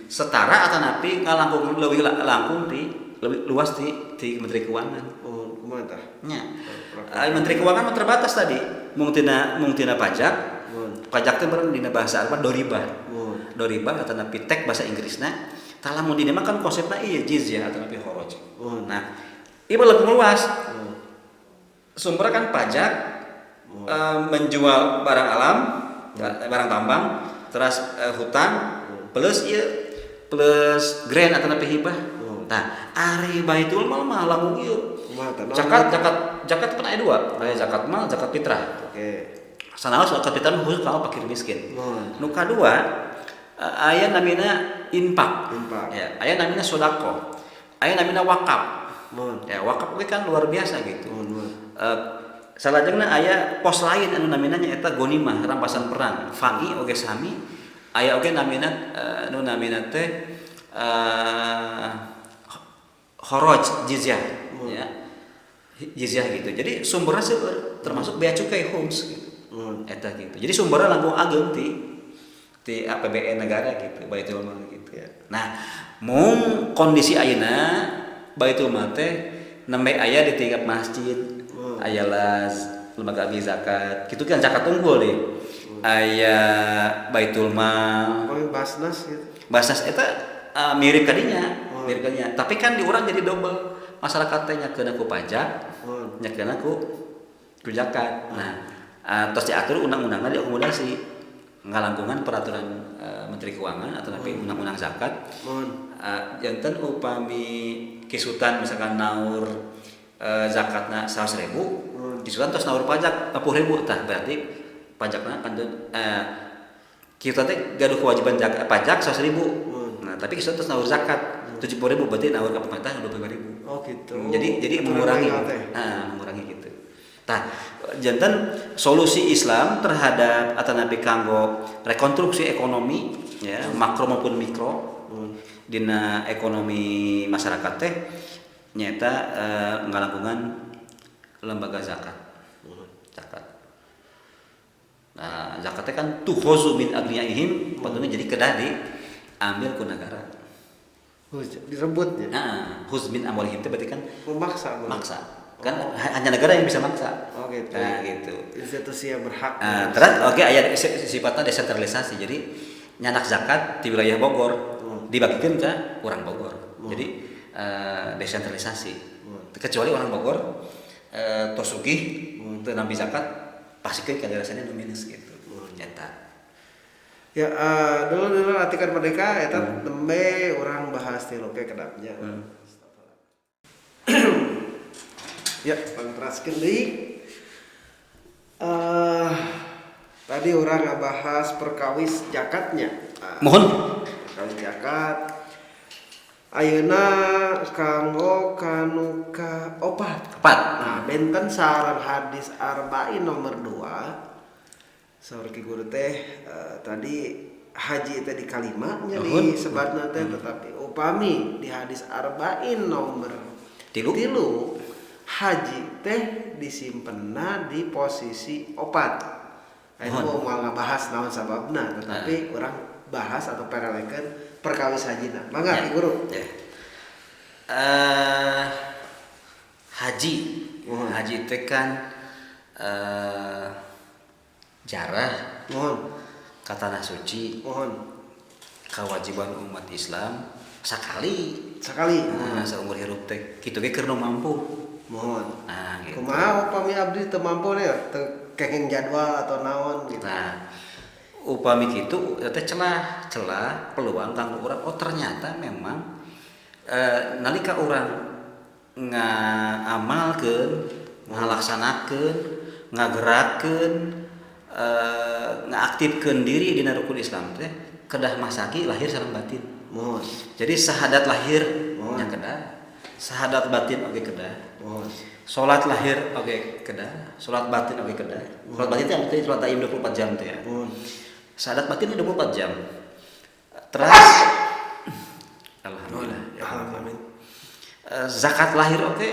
Setara atau napi ngalangkung leuwih langkung di lebih luas di Menteri Keuangan. Kumaha tah? Nya. Menteri Keuangan mah terbatas tadi. Mung tina pajak. Pajak teh meureun dina bahasa Arab doribah. Doribah atau napi tek bahasa Inggrisna. Tah lamun di mah kan konsepna ieu jizyah atau napi kharaj. Nah, ieu lebih luas. Sumber kan pajak, menjual barang alam, barang tambang, terus hutang, plus ieu plus grant atau napi hibah. Nah, ari Baitul Mal mah langkung ieu. Zakat kan aya dua, aya zakat mal, zakat fitrah. Oke. Sanaos zakat fitrah khusus kanggo fakir miskin. Nu kadua aya namina infak. Ya, aya namina sedekah. Aya namina wakaf. Ya, wakaf oge kan luar biasa gitu. Salajengna aya pos lain anu namina nyaeta gonimah, rampasan perang. Fai oge sami, aya oge namina nu namina teh kharaj jizyah ya. Jizyah gitu. Jadi sumbernya seueur termasuk bea cukai khums gitu. Eta gitu. Jadi sumbernya langkung ageng di APBN negara gitu, Baitul Mal gitu. Ya. Nah, mung kondisi ayeuna Baitul Mal teh nembe aya di tingkat masjid, aya laz, lembaga amil zakat. Kitu kan zakat unggul deh. Aya Baitul Mal. Oh, Basnas gitu. Basnas eta mirip kadinya. Mirip kadinya. Tapi kan di urang jadi double. Masyarakat teh nyakeuna ku pajak, nyakeuna ku Ku zakat. Nah, tos diatur undang-undangna diakomodasi ngalangkungan peraturan Menteri Keuangan atau tapi undang-undang zakat. Mohon. Janten upami kisutan misalkan naur zakatna 100.000, kisutan tos naur pajak 40.000 tah berarti pajakna kantun kita teh gaduh kewajiban pajak 100.000. Nah, tapi kisutan tos naur zakat 70.000 berarti naur ka pemerintah 25.000. Oh gitu. Jadi mengurangi. Nah, mengurangi gitu. Tah, janten solusi Islam terhadap atanapi kanggo rekonstruksi ekonomi ya, makro maupun mikro. Dina ekonomi masyarakat teh nyaeta ngalangkungan lembaga zakat. Zakat. Nah, zakatnya kan tukhozu min agniyaihim, patutnya jadi kedah diambil ku negara. Direbutnya. Nah, khuz min amwalihim itu berarti kan memaksa. Maksa. Kan hanya negara yang bisa maksa. Oh gitu. Nah, gitu. Institusi yang berhak. Nah, terus oke aya sifatnya desentralisasi. Jadi nyanak zakat di wilayah Bogor dibagikan ke orang Bogor. Jadi desentralisasi. Kecuali orang Bogor tos sugih teu nampi zakat pasikeun ka daerah sana nu minus gitu. Nyata. Ya, dulu atikan merdeka eta nembe urang bahas tilu ke kedapnya. Ya, pangteraskeun deui. Tadi urang ngabahas perkawis zakatnya. Mohon. Perkawis zakat. Ayeuna kanggo kanu ka opat. Opat. Nah, benten sareng hadis arba'in nomor 2. Saur Ki Guru teh tadi haji teh di kalimanya di sebatna teh tetapi upami di hadis arba'in nomor 3 haji teh disimpenna di posisi 4. Ayeuna moal ngabahas naon sababna tetapi urang bahas atau perelekeun perkawis hajina. Mangga Ki Guru. Ya. Haji. Haji teh kan jarah. Mohon. Ka tanah suci. Mohon. Kewajiban umat Islam sakali. Sakali. Nah, saumur hirup teh kitu ge keur nu mampu. Mohon. Nah, gitu. Kumaha upami abdi teu mampu nih teu kenging jadwal atau naon gitu. Nah, upami kitu teh celah peluang kanggo urang. Oh, ternyata memang nalika urang ngaamalkeun, ngalaksanakeun, ngagerakeun, ngaaktifkeun diri dina rukun Islam teh kedah masaki lahir sareng batin. Mohon. Jadi sahadat lahir nya kedah, sahadat batin oge kedah. Mohon. Salat lahir oge kedah, salat batin oge kedah. Salat batin teh salat taim 24 jam teh ya. Mohon. Sahadat batin 24 jam. Terus alhamdulillah. Ya, alhamdulillah. Zakat lahir oge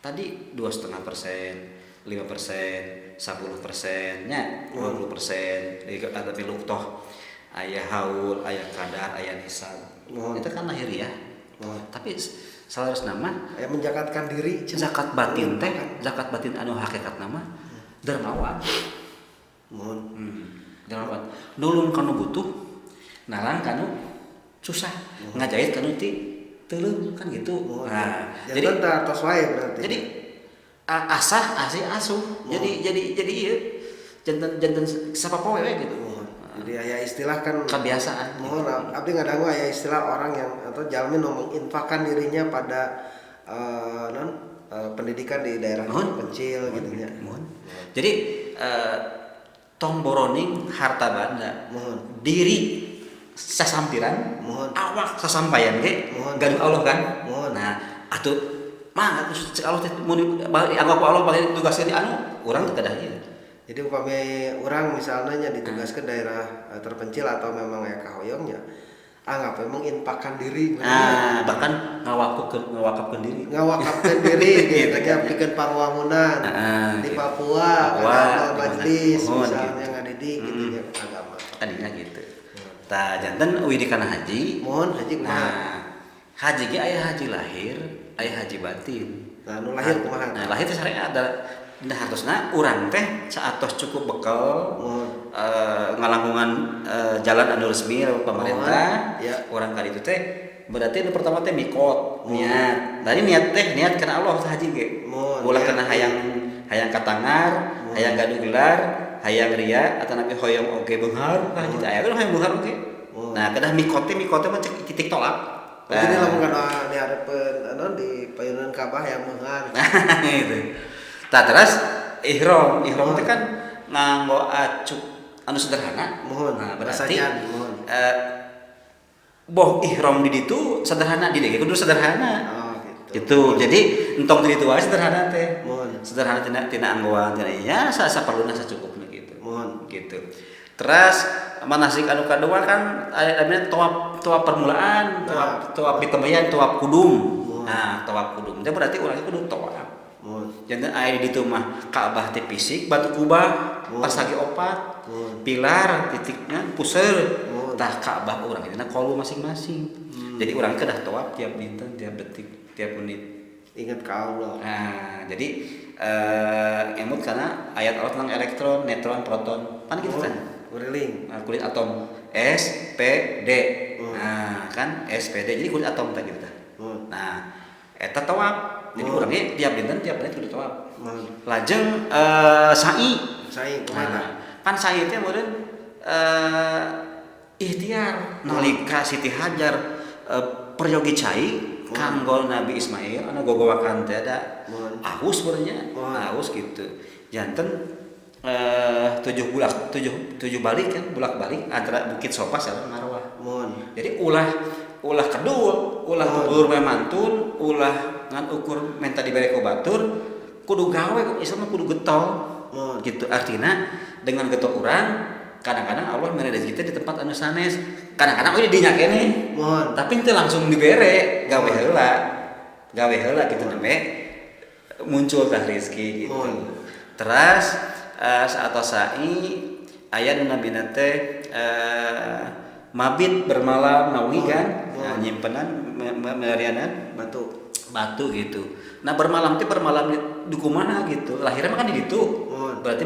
tadi 2,5%, 5%, 10% nya, 20% tapi luktoh aya haul, aya kadar, aya nisab. Itu kan lahir ya. Tapi salah nama aya menjakatkan diri zakat batin teh, zakat batin anu hakikat nama dermawan. Mohon. Dermawan. Nulung kanu butuh, nalang kanu susah, ngajahit kanu ti teuleum kan gitu. Nah, jadi tos wae berarti. Jadi asah asih asuh. Jadi ieu janten sapapoe we gitu. Jadi aya istilah kan kebiasaan. Mohon abdi ngadangu aya istilah orang yang atau jalmi nu menginfakkan dirinya pada pendidikan di daerah terpencil gitu nya. Mohon. Jadi tong boroning harta banda. Mohon. Diri sasampiran, mohon. Awak sasampayan ge gaduh Allah kan. Mohon. Nah, atuh mah cek Allah teh mun anggap Allah bagi tugaskeun di anu urang teu kedah ieu. Jadi upami urang misalnya nya ditugaskeun daerah terpencil atau memang aya kahoyongnya anggap we menginfakkan diri. Nah, bahkan ngawakafkeun diri. Ngawakafkeun diri gitu nya pikeun pangwangunan di gitu. Papua, kada majelis misalnya gitu. Ngadidik gitu nya agama. Tadinya gitu. Tah janten uih di kana haji. Mohon haji kumaha? Nah, haji ge aya haji lahir, aya haji batin. Nah, nu lahir kumaha? Nah, lahir teh syariat. Nah, hartosna urang teh saatos cukup bekal ngalangkungan jalan anu resmi pemerintah. Ya. Urang ka ditu teh berarti nu pertama teh mikot, niat. Tadi niat teh niat kana Allah haji ge. Ulah kana hayang Hayang katangar, hayang gaduh gelar, hayang ria atau nabi hoyong oge beunghar ka haji teh aya kan hoyong beunghar oge. Nah, kedah mikote mikote mah cek titik tolak. Nah. Jadi lamun kana di hareupeun anu di payunan Ka'bah yang beunghar. Nah, gitu. Tah terus ihram, ihram teh kan nganggo acuk anu sederhana. Mohon. Nah, berarti mohon. Boh ihram di ditu sederhana di dieu kudu sederhana. Oh, gitu. Gitu. Jadi entong di ditu wae sederhana teh. Mohon. Sederhana tina anggoan tina ya saperluna sacukupna gitu. Mohon. Gitu. Terus manasik anu kadua kan aya namanya tawaf, tawaf permulaan, tawaf tawaf ditembayan, tawaf kudum. Nah, tawaf kudum teh berarti urang kudu tawaf. Mohon. Janten aya di ditu mah Ka'bah teh fisik, batu kubah, pasagi opat, pilar titiknya puseur. Tah Ka'bah urang dina kolbu masing-masing. Jadi urang kedah tawaf tiap dinten, tiap detik, tiap menit. Ingat ka Allah. Nah, jadi emut karena ayat Allah tentang elektron, neutron, proton. Pan gitu kan? Kuriling. Nah, kulit atom S P D. Nah, kan S P D. Jadi kulit atom teh gitu tah. Nah, eta tawaf. Jadi urangnya tiap dinten tiap menit kudu tawaf. Lajeng sa'i. Sa'i kumaha? Nah, pan sa'i teh meureun ikhtiar nalika Siti Hajar peryogi cai kanggo Nabi Ismail anu gogowakan teh ada ahus sebenarnya ahus gitu. Janten 7 bulak 7 balik kan bulak-balik antara Bukit Sofa sareng Marwah. Jadi ulah kedul, ulah kubur memantun, ulah ngan ukur menta dibere ku batur, kudu gawe Islam kudu getol. Gitu artinya dengan getol urang kadang-kadang Allah mere rezeki teh di tempat anu sanes. Kadang-kadang oh dinya keneh. Tapi teu langsung dibere, gawe heula. Gawe heula gitu nembe muncul tah rezeki gitu. Terus atau sa'i aya nu nabina teh mabit bermalam nawi kan, nah, nyimpenan melarianan batu gitu. Nah bermalam teh bermalam di kumaha gitu. Lahirnya mah kan di ditu. Berarti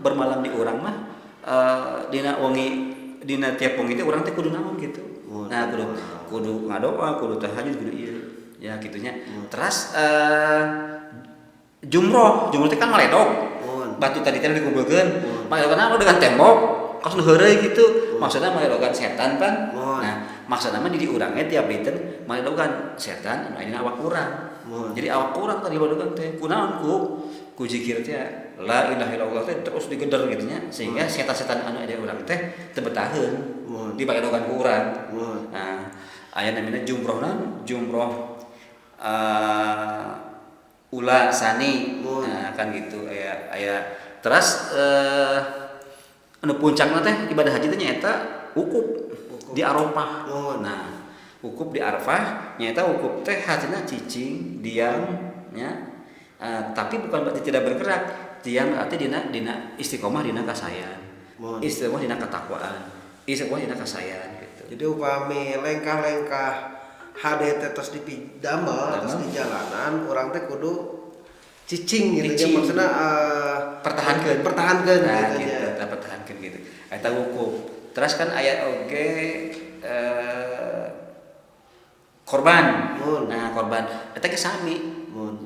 bermalam di urang mah dina wengi dina tiap wengi teh urang teh kudu naon gitu. Nah kudu ngadoa, kudu tahajud, kudu ieu. Ya gitunya. Terus jumroh, jumroh teh kan maledog. Batu tadi teh dikumpulkeun. Maledogan apa dengan tembok, kos nu heureuy gitu. Maksudna maledogan setan pan. Nah, maksudna mah di urangnya tiap dinten maledogan setan anu ayeuna awak urang. Jadi awak urang tadi maledogan teh kunaon ku zikir teh la ilaha illallah teh terus digeder gitu nya sehingga setan-setan anu ada urang teh teu betaheun. Dipaledogan ku urang. Nah, aya namina jumrohna jumroh ula sani. Nah, kan gitu aya terus anu puncakna teh ibadah haji teh nyaeta wukuf di Arafah. Nah, wukuf di Arafah nyaeta wukuf teh hatina cicing, diam nya. Tapi bukan berarti tidak bergerak. Diam berarti dina istiqomah dina kasayan. Istiqomah dina ketakwaan. Istiqomah dina kasayan gitu. Jadi upami lengkah-lengkah hade teh tos dipidamel tos di jalanan urang teh kudu cicing gitu nya maksudna pertahankeun nah, gitu nya. Pertahankeun gitu. Eta wukuf. Terus kan aya oge korban. Nah, korban eta ge sami.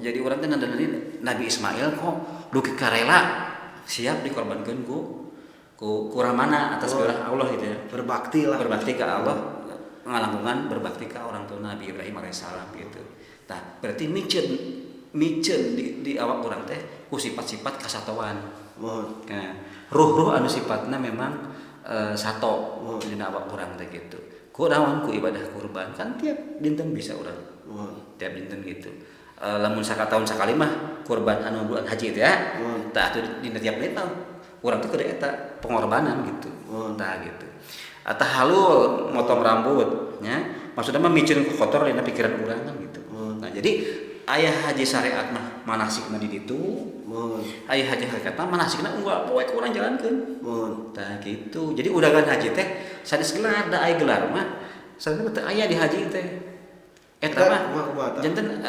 Jadi urang teh nandani Nabi Ismail kok dugi karela siap dikorbankeun ku ramana atas perintah Allah gitu ya. Berbakti lah. Berbakti ke Allah. Ngalangkungan berbakti ke orang tua Nabi Ibrahim alaihissalam gitu. Nah, berarti miceun di awak urang teh ku sifat-sifat kasatoan. Nah, ruh-ruh anu sifatna memang sato dina awak urang teh gitu. Ku naon ku ibadah kurban kan tiap dinten bisa urang. Tiap dinten gitu. Lamun sakataun sakali mah kurban anu bulan haji teh ya. Tah atuh dina tiap dinten urang teh kudu eta pengorbanan gitu. Tah gitu. Atau halul motong rambut nya maksudnya mah miceun ku kotor dina pikiran urang kan gitu. Nah, jadi aya haji syariat mah manasikna di ditu. Aya haji hakikat mah manasikna unggal poe ku urang jalankeun. Tah gitu. Jadi udagan haji teh sanes gelar da aya gelar mah sanes teu aya di haji teh. Eta mah janten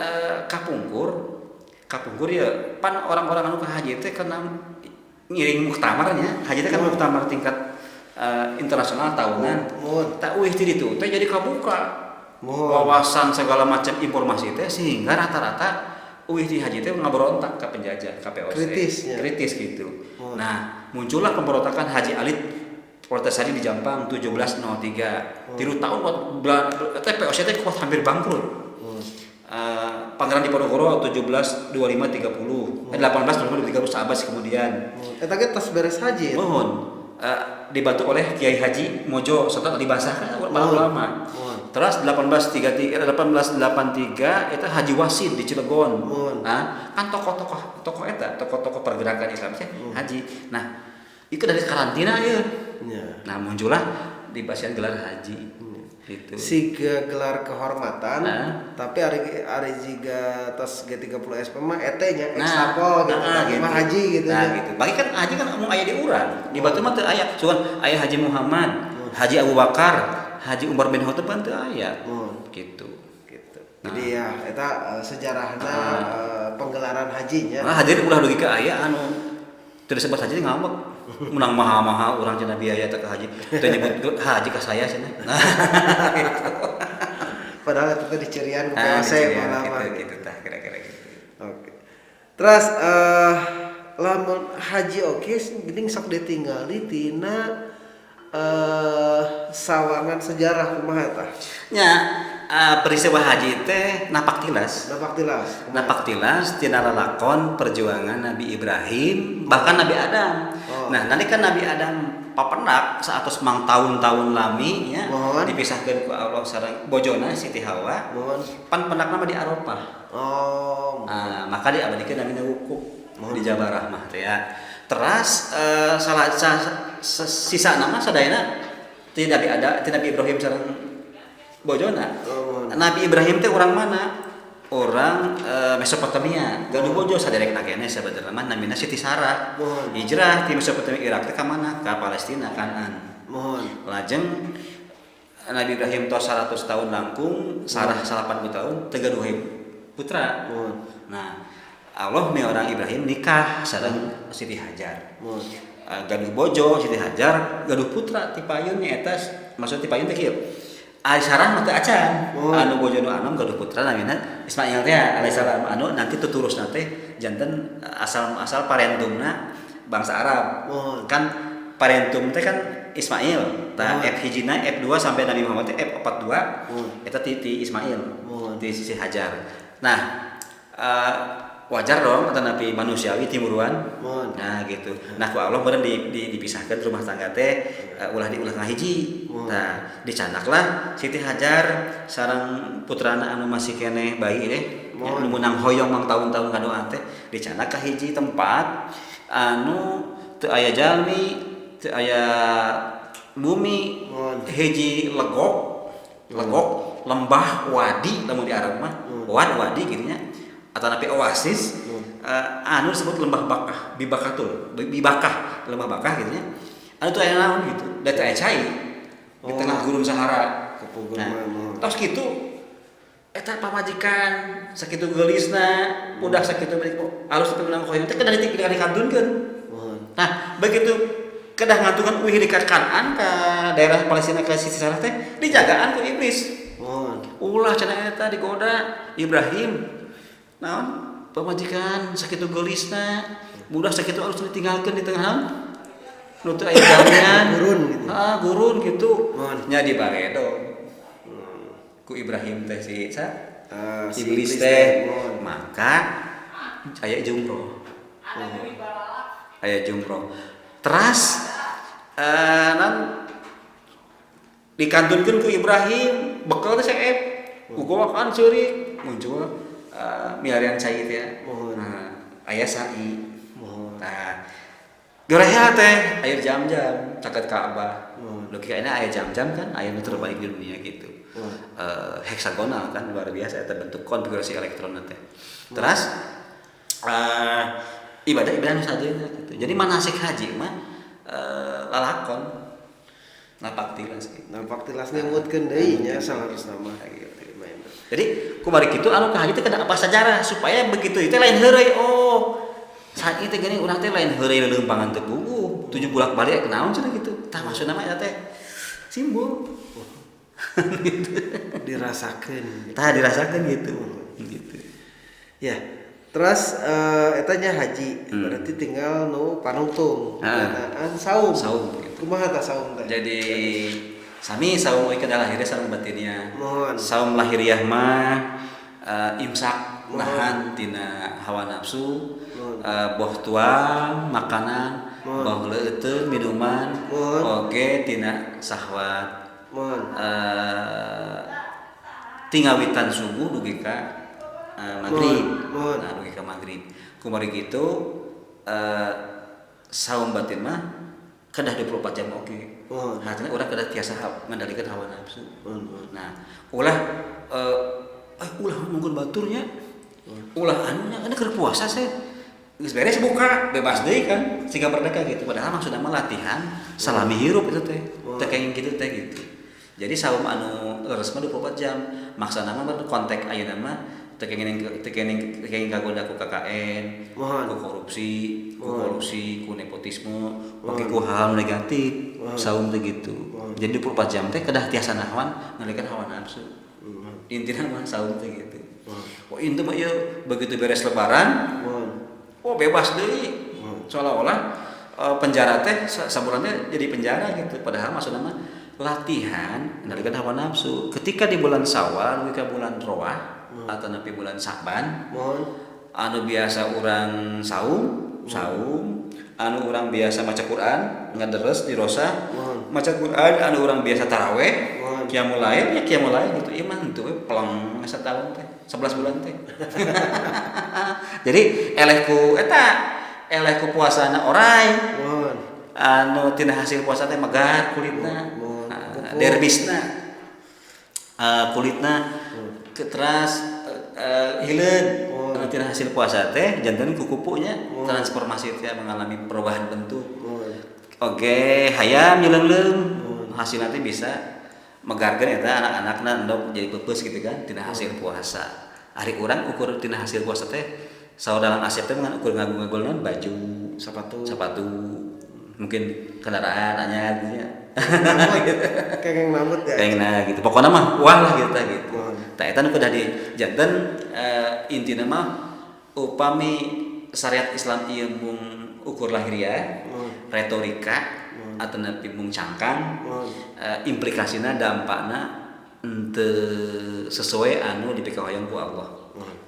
kapungkur ya pan orang-orang anu ka haji teh kana ngiring muktamar nya. Haji teh kan muktamar tingkat internasional tahunan. Tak uih ti ditu teh jadi kabuka wawasan segala macam informasi teh sehingga rata-rata Uih di haji teh ngaberontak ka penjajah, ka POC. Kritisnya. Kritis gitu. Oh. Nah, muncullah pemberontakan Haji Alit protes haji di Jampang 1703. 3 tahun teh POC teh kuat hampir bangkrut. Pangeran Diponegoro 1725 30. 1825 30 saabad kemudian. Eta ge tos beres haji. Mohon dibantu oleh Kiai Haji Mojo serta dibasahkan para ulama. Terus 1833 1883 eta Haji Wasid di Cilegon. Nah, kan tokoh-tokoh eta, tokoh-tokoh pergerakan Islam teh haji. Nah, itu dari karantina ieu. Ya. Nah, muncullah di pasian gelar haji. Gitu. Siga gelar kehormatan, tapi ari jiga tos G30 SP mah ET nya ekstapol gitu, gitu. Mah haji gitu nah, nya. Gitu. Bagi kan haji kan mung aya di urang. Di Batu mah teu aya. Sugan aya Haji Muhammad, Haji Abu Bakar, Haji Umar bin Khattab kan teu aya. Gitu. Gitu. Jadi ya eta sejarahna penggelaran hajinya. Nah, hadir ulah dugi ka aya anu teu disebut haji ngambek. Menang mahal-mahal urang cenah biaya teh ka haji. Teu nyebut haji ka saya cenah. Nah, gitu. Padahal itu teh dicerian ku POC malah gitu tah kira-kira gitu. Oke. Terus lamun haji oke geuning sok ditinggali tina sawangan sejarah kumaha tah? Nya peristiwa haji teh napak tilas. Napak tilas. Napak tilas tina lalakon perjuangan Nabi Ibrahim bahkan Nabi Adam. Oh. Nah, nanti kan Nabi Adam papendak 100 mang tahun-tahun lami nya dipisahkeun ku Allah sareng bojona Siti Hawa. Pan pendakna mah di Arafah. Oh. Nah, maka diabadikeun namina wukuf di Jabal Rahmah teh ya. Teras salah sisa nama sadayana ti Nabi ada ti Nabi Ibrahim sareng bojona. Nabi Ibrahim teh orang mana? Orang Mesopotamia. Gaduh bojo saderekna keneh sabenerna mah namina Siti Sarah. Hijrah ti Mesopotamia Irak teh ka mana? Ka Palestina Kanaan. Lajeng Nabi Ibrahim tos 100 tahun langkung, Sarah 80 tahun teu gaduh putra. Nah, Allah mi orang Ibrahim nikah sareng Siti Hajar. Gaduh bojo Siti Hajar, gaduh putra ti payun nya eta, maksud ti payun teh kieu. Ari Sarah mah teu acan. Anu bojo nu anom gaduh putra namina Ismail teh alaihissalam anu nanti tuturusna teh janten asal parentumna bangsa Arab. Kan parentum teh kan Ismail. Tah F hijina F2 sampai Nabi Muhammad teh F42 eta ti Ismail. Ti sisi Hajar. Nah, wajar dong atau nabi manusiawi timuruan. Nah gitu. Nah ku Allah meureun dipisahkan rumah tangga teh ulah diulah ngahiji. Nah dicanaklah Siti Hajar sareng putrana anu masih keneh bayi teh nu meunang hoyong mang tahun-tahun ngadoa teh dicanak ka hiji tempat anu teu aya jalmi, teu aya bumi, hiji legok, lembah wadi lamun di Arab mah, wadi gitu nya. Atau napi oasis anu disebut lembah Bakah, Bibakatul, Bibakah, lembah Bakah gitu nya. Anu tuh aya naon gitu, da teu aya cai di tengah gurun Sahara. Nah, tos kitu eta pamajikan sakitu geulisna, udah sakitu balik alus teu menang hoyong teh kedah dikantunkeun. Nah, begitu kedah ngantungan uih di Kanaan ka daerah Palestina ka sisi Sarah teh dijagaan ku iblis. Ulah cenah eta digoda Ibrahim. Naon pamajikan sakitu geulisna budak sakitu harus ditinggalkeun di tengah naon nu teu aya jaminan gurun gitu. Gurun gitu nya dibaredo ku Ibrahim teh si iblis teh maka aya jumroh. Aya jumroh teras nan dikantunkeun ku Ibrahim bekal teh saep uga makan ceurik muncul milarian cai teh ya. Nah, aya sai. Nah, gorehna teh air jam-jam caket Ka'bah. Logikana aya jam-jam kan aya nu terbaik di dunia gitu. Heksagonal kan luar biasa eta bentuk konfigurasi elektron teh. Terus ibadah-ibadah nu sajeuna gitu. Jadi manasik haji mah lalakon napak tilas gitu. Napak tilas ngemutkeun deui nya salarusna mah gitu. Jadi kumari kitu anu ka haji teh kada apa sejarah supaya begitu itu lain heureuy. Oh, saat itu geuning urang teh lain heureuy leuleumpangan teu puguh, tujuh bolak-balik naon cenah gitu. Tah maksudna mah eta teh simbol. Gitu. Dirasakeun. Tah dirasakeun gitu. Gitu. Ya. Terus eta nya haji, berarti tinggal nu panungtung, ngeunaan saum. Saum gitu. Kumaha tah saum teh? Jadi sami saum we kedah lahiriah sareng batinnya. Mohon. Saum lahiriah mah imsak nahan tina hawa nafsu, boh tuang makanan, boh leuteun minuman, oge tina sahwat. Mohon. Tingawitan subuh dugi ka maghrib. Mohon. Nah, dugi ka maghrib. Kumari kitu saum batin mah kedah 24 jam oge. Mohon. Artinya urang kedah tiasa ngendalikeun hawa nafsu. Mohon. Nah, ulah ulah nungguan baturnya. Ulah anunya kan keur puasa sih. Geus beres buka, bebas deui kan, siga merdeka gitu. Padahal maksudna mah latihan salami hirup itu teh. Teh kayak gitu teh gitu. Jadi saum anu leres mah 24 jam. Maksana mah kontak ayeuna mah teu kenging kagoda ku KKN, ku korupsi, ku nepotisme, oke ku hal negatif, saum teh gitu. Jadi 24 jam teh kedah tiasa nahan ngalikeun hawa nafsu. Intina mah saum teh gitu. Oh inti mah ieu begitu beres lebaran, oh bebas deui. Seolah-olah penjara teh sabulan teh jadi penjara gitu. Padahal maksudna mah latihan ngalikeun hawa nafsu. Ketika di bulan Syawal, ketika bulan Roah atau nepi bulan Sa'ban, anu biasa urang saum, anu urang biasa maca Quran, ngaderes di rosa, maca Quran, anu urang biasa taraweh, qiyamul lail ya qiyamul lail gitu. Ieu mah henteu we peleng satahun teh, 11 bulan teh. Jadi eleh ku eta, eleh ku puasana orai. Anu tina hasil puasa teh megar kulitna. Derbisna. Kulitna keteras hileud. Anu tina hasil puasa teh janten kukupunya transformasi teh mengalami perubahan bentuk. Oke, hayam nyeleungleung. Hasilna teh bisa megarkeun eta anak-anakna endog jadi peupeus gitu kan tina hasil puasa. Ari urang ukur tina hasil puasa teh saudara Asep teh ngan ukur ngagung-ngagulna baju, sepatu, mungkin kendaraan anyar gitu nya. Kengeng nambut ya. Kengeng nah gitu. Pokoknya mah wah lah gitu gitu. Tah eta nu kedah di janten intina mah upami syariat Islam ieu mung ukur lahiriah, retorika atau mung cangkang, implikasina dampakna henteu sesuai anu dipikahoyong ku Allah.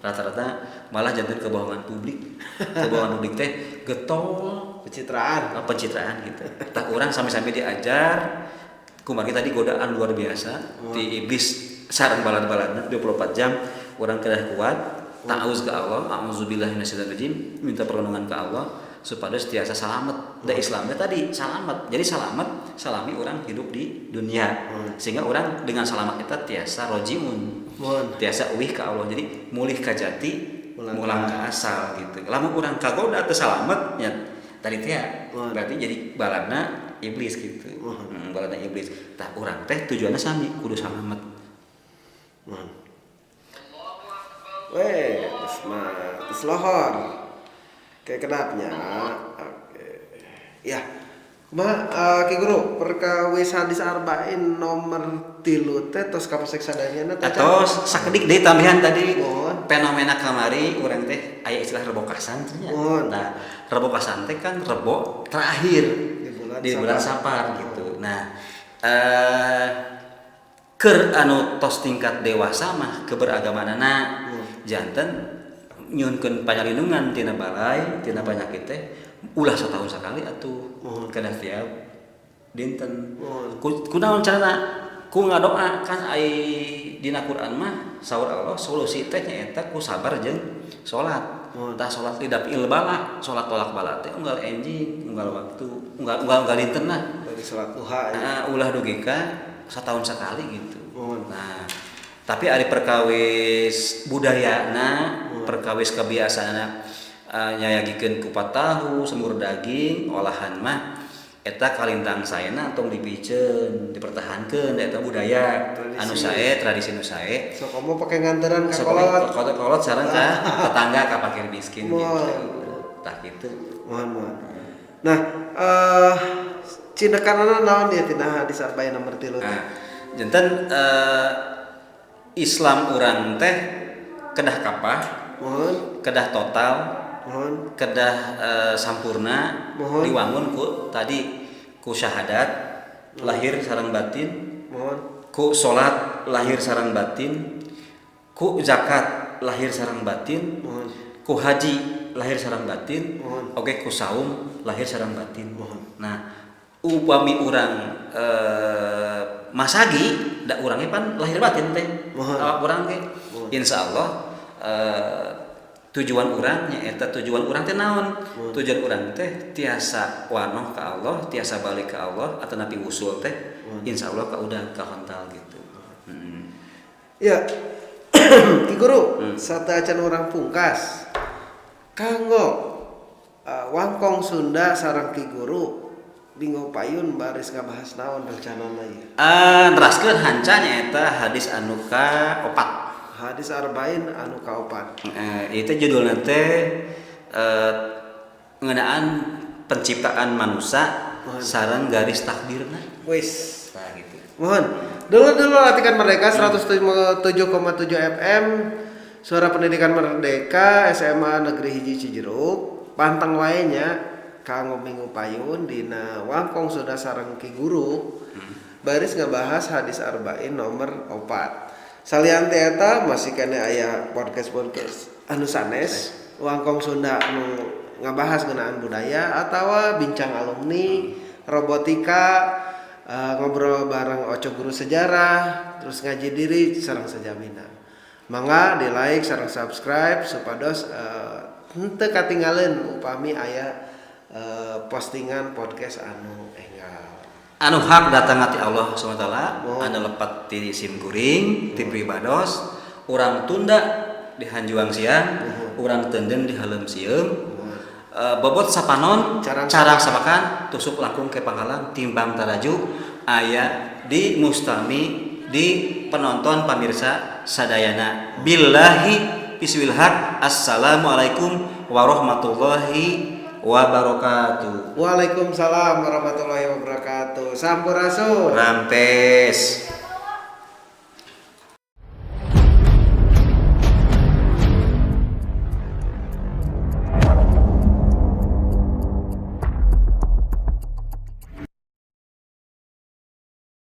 Rata-rata malah janten kebohongan publik. Kebohongan publik teh getol pencitraan gitu. Tah urang sami-sami diajar kumargi tadi godaan luar biasa di iblis sareng balad-baladna 24 jam urang kedah kuat ta'awuz ke Allah, a'udzubillahi minasyaitonirrajim, minta perlindungan ke Allah supaya tiasa salamet. Da Islamnya tadi salamet. Jadi salamet salami orang hidup di dunia. Sehingga orang dengan salamet eta tiasa rojiun. Tiasa uih ka Allah. Jadi mulih ka jati, mulang ka asal gitu. Lamun urang kagoda teu salamet nya tadi teh berarti jadi balana iblis gitu. Balana iblis. Tah urang teh tujuanna sami kudu salamet. Weh, geus mah geus lohor. Kayak kedapnya. Oke. Ya. Kumaha Ki Guru perkawis hadis arba'in nomor 3 teh tos kapasek sadayana teh. Atos sakedik deui tambahan tadi. Fenomena kamari urang teh aya istilah rebokasan teh nya. Nah, rebokasan teh kan rebo terakhir di bulan Sapar gitu. Nah, keur anu tos tingkat dewasa mah keberagamaanana janten nyunkeun panyalindungan tina balai, tina penyakit teh ulah setahun sekali atuh kedah tiap dinten. Kunaon carana? Ku ngadoa kan ai dina Quran mah saur Allah solusi teh nyaeta ku sabar jeung salat. Tah salat lidafil bala, salat tolak bala teh unggal enjing, unggal waktu, unggal dinten lah. Dari salat duha ya. Ulah dugi ka setahun sekali gitu. Nah, tapi ari perkawis budayana, perkawis kebiasaanna nyayagikeun kupat tahu, semur daging, olahan mah eta kalintang saena tong dipiceun, dipertahankeun eta budaya tradisi. Anu sae, tradisi nu sae. Sok komo pake nganteran ka kolot. Kolot sareng ka tetangga ka fakir miskin gitu. Tah kitu. Mohon. Nah, cinekanana naon ieu tina hadis arba'in nomor 3 teh? Nah, janten Islam urang teh kedah kapah. Mohon. Kedah total, Mohon. Kedah sampurna. Mohon. Diwangun ku tadi, ku syahadat lahir sareng batin, Mohon. Ku salat lahir sareng batin, ku zakat lahir sareng batin, Mohon. Ku haji lahir sareng batin, Mohon. Oke, ku saum lahir sareng batin. Mohon. Nah, upami urang masagi da urangnya pan lahir batin teh. Mohon. Awak urang ge Mohon. Insyaallah tujuan urang nyaeta, tujuan urang teh naon? Tujuan urang teh tiasa wanoh ka Allah, tiasa balik ka Allah atau napi usul teh insyaallah ka udah kahontal gitu. Ya. Ki Guru, sateuacan urang pungkas. Kanggo Wangkong Sunda sareng Ki Guru minggu payun baris ngabahas naon rencanana ieu? Neraskeun hanca nyaeta hadis anu ka opat. Hadis arba'in anu kaopat. Itu judulnya teh ngeunaan penciptaan manusia Mohon. Sareng garis takdirna. Wis. Nah, gitu. Mohon. Dulu-dulu latihan Merdeka 107,7 FM Suara Pendidikan Merdeka SMA Negeri Hiji Cijeruk. Panteng wae nya kanggo minggu payun dina Wangkong Sunda sareng Ki Guru. Baris ngebahas hadis arba'in nomor 4. Salian ti eta masih keneh aya podcast-podcast anu sanes Wangkong Sunda anu ngabahas ngeunaan budaya atawa bincang alumni, robotika, ngobrol bareng Oco guru sejarah, terus ngaji diri sareng sajamina. Mangga di like sareng subscribe supados henteu katinggaleun upami aya postingan podcast anu enggal. Anu hak datang ti Allah Subhanahu wa taala, Mohon. Anu lepat ti sim kuring, ti pribados, urang tunda di hanjuang siang, urang tenden di haleum sieum. Bobot sapanon, Carang carang sapakan, tusuk langkung ke pangkalan, timbang taraju, aya di mustami, di penonton pamirsa sadayana. Billahi biswil haq. Assalamualaikum warahmatullahi wabarakatuh. Waalaikumsalam warahmatullahi wabarakatuh. Sampurasun. Rampes.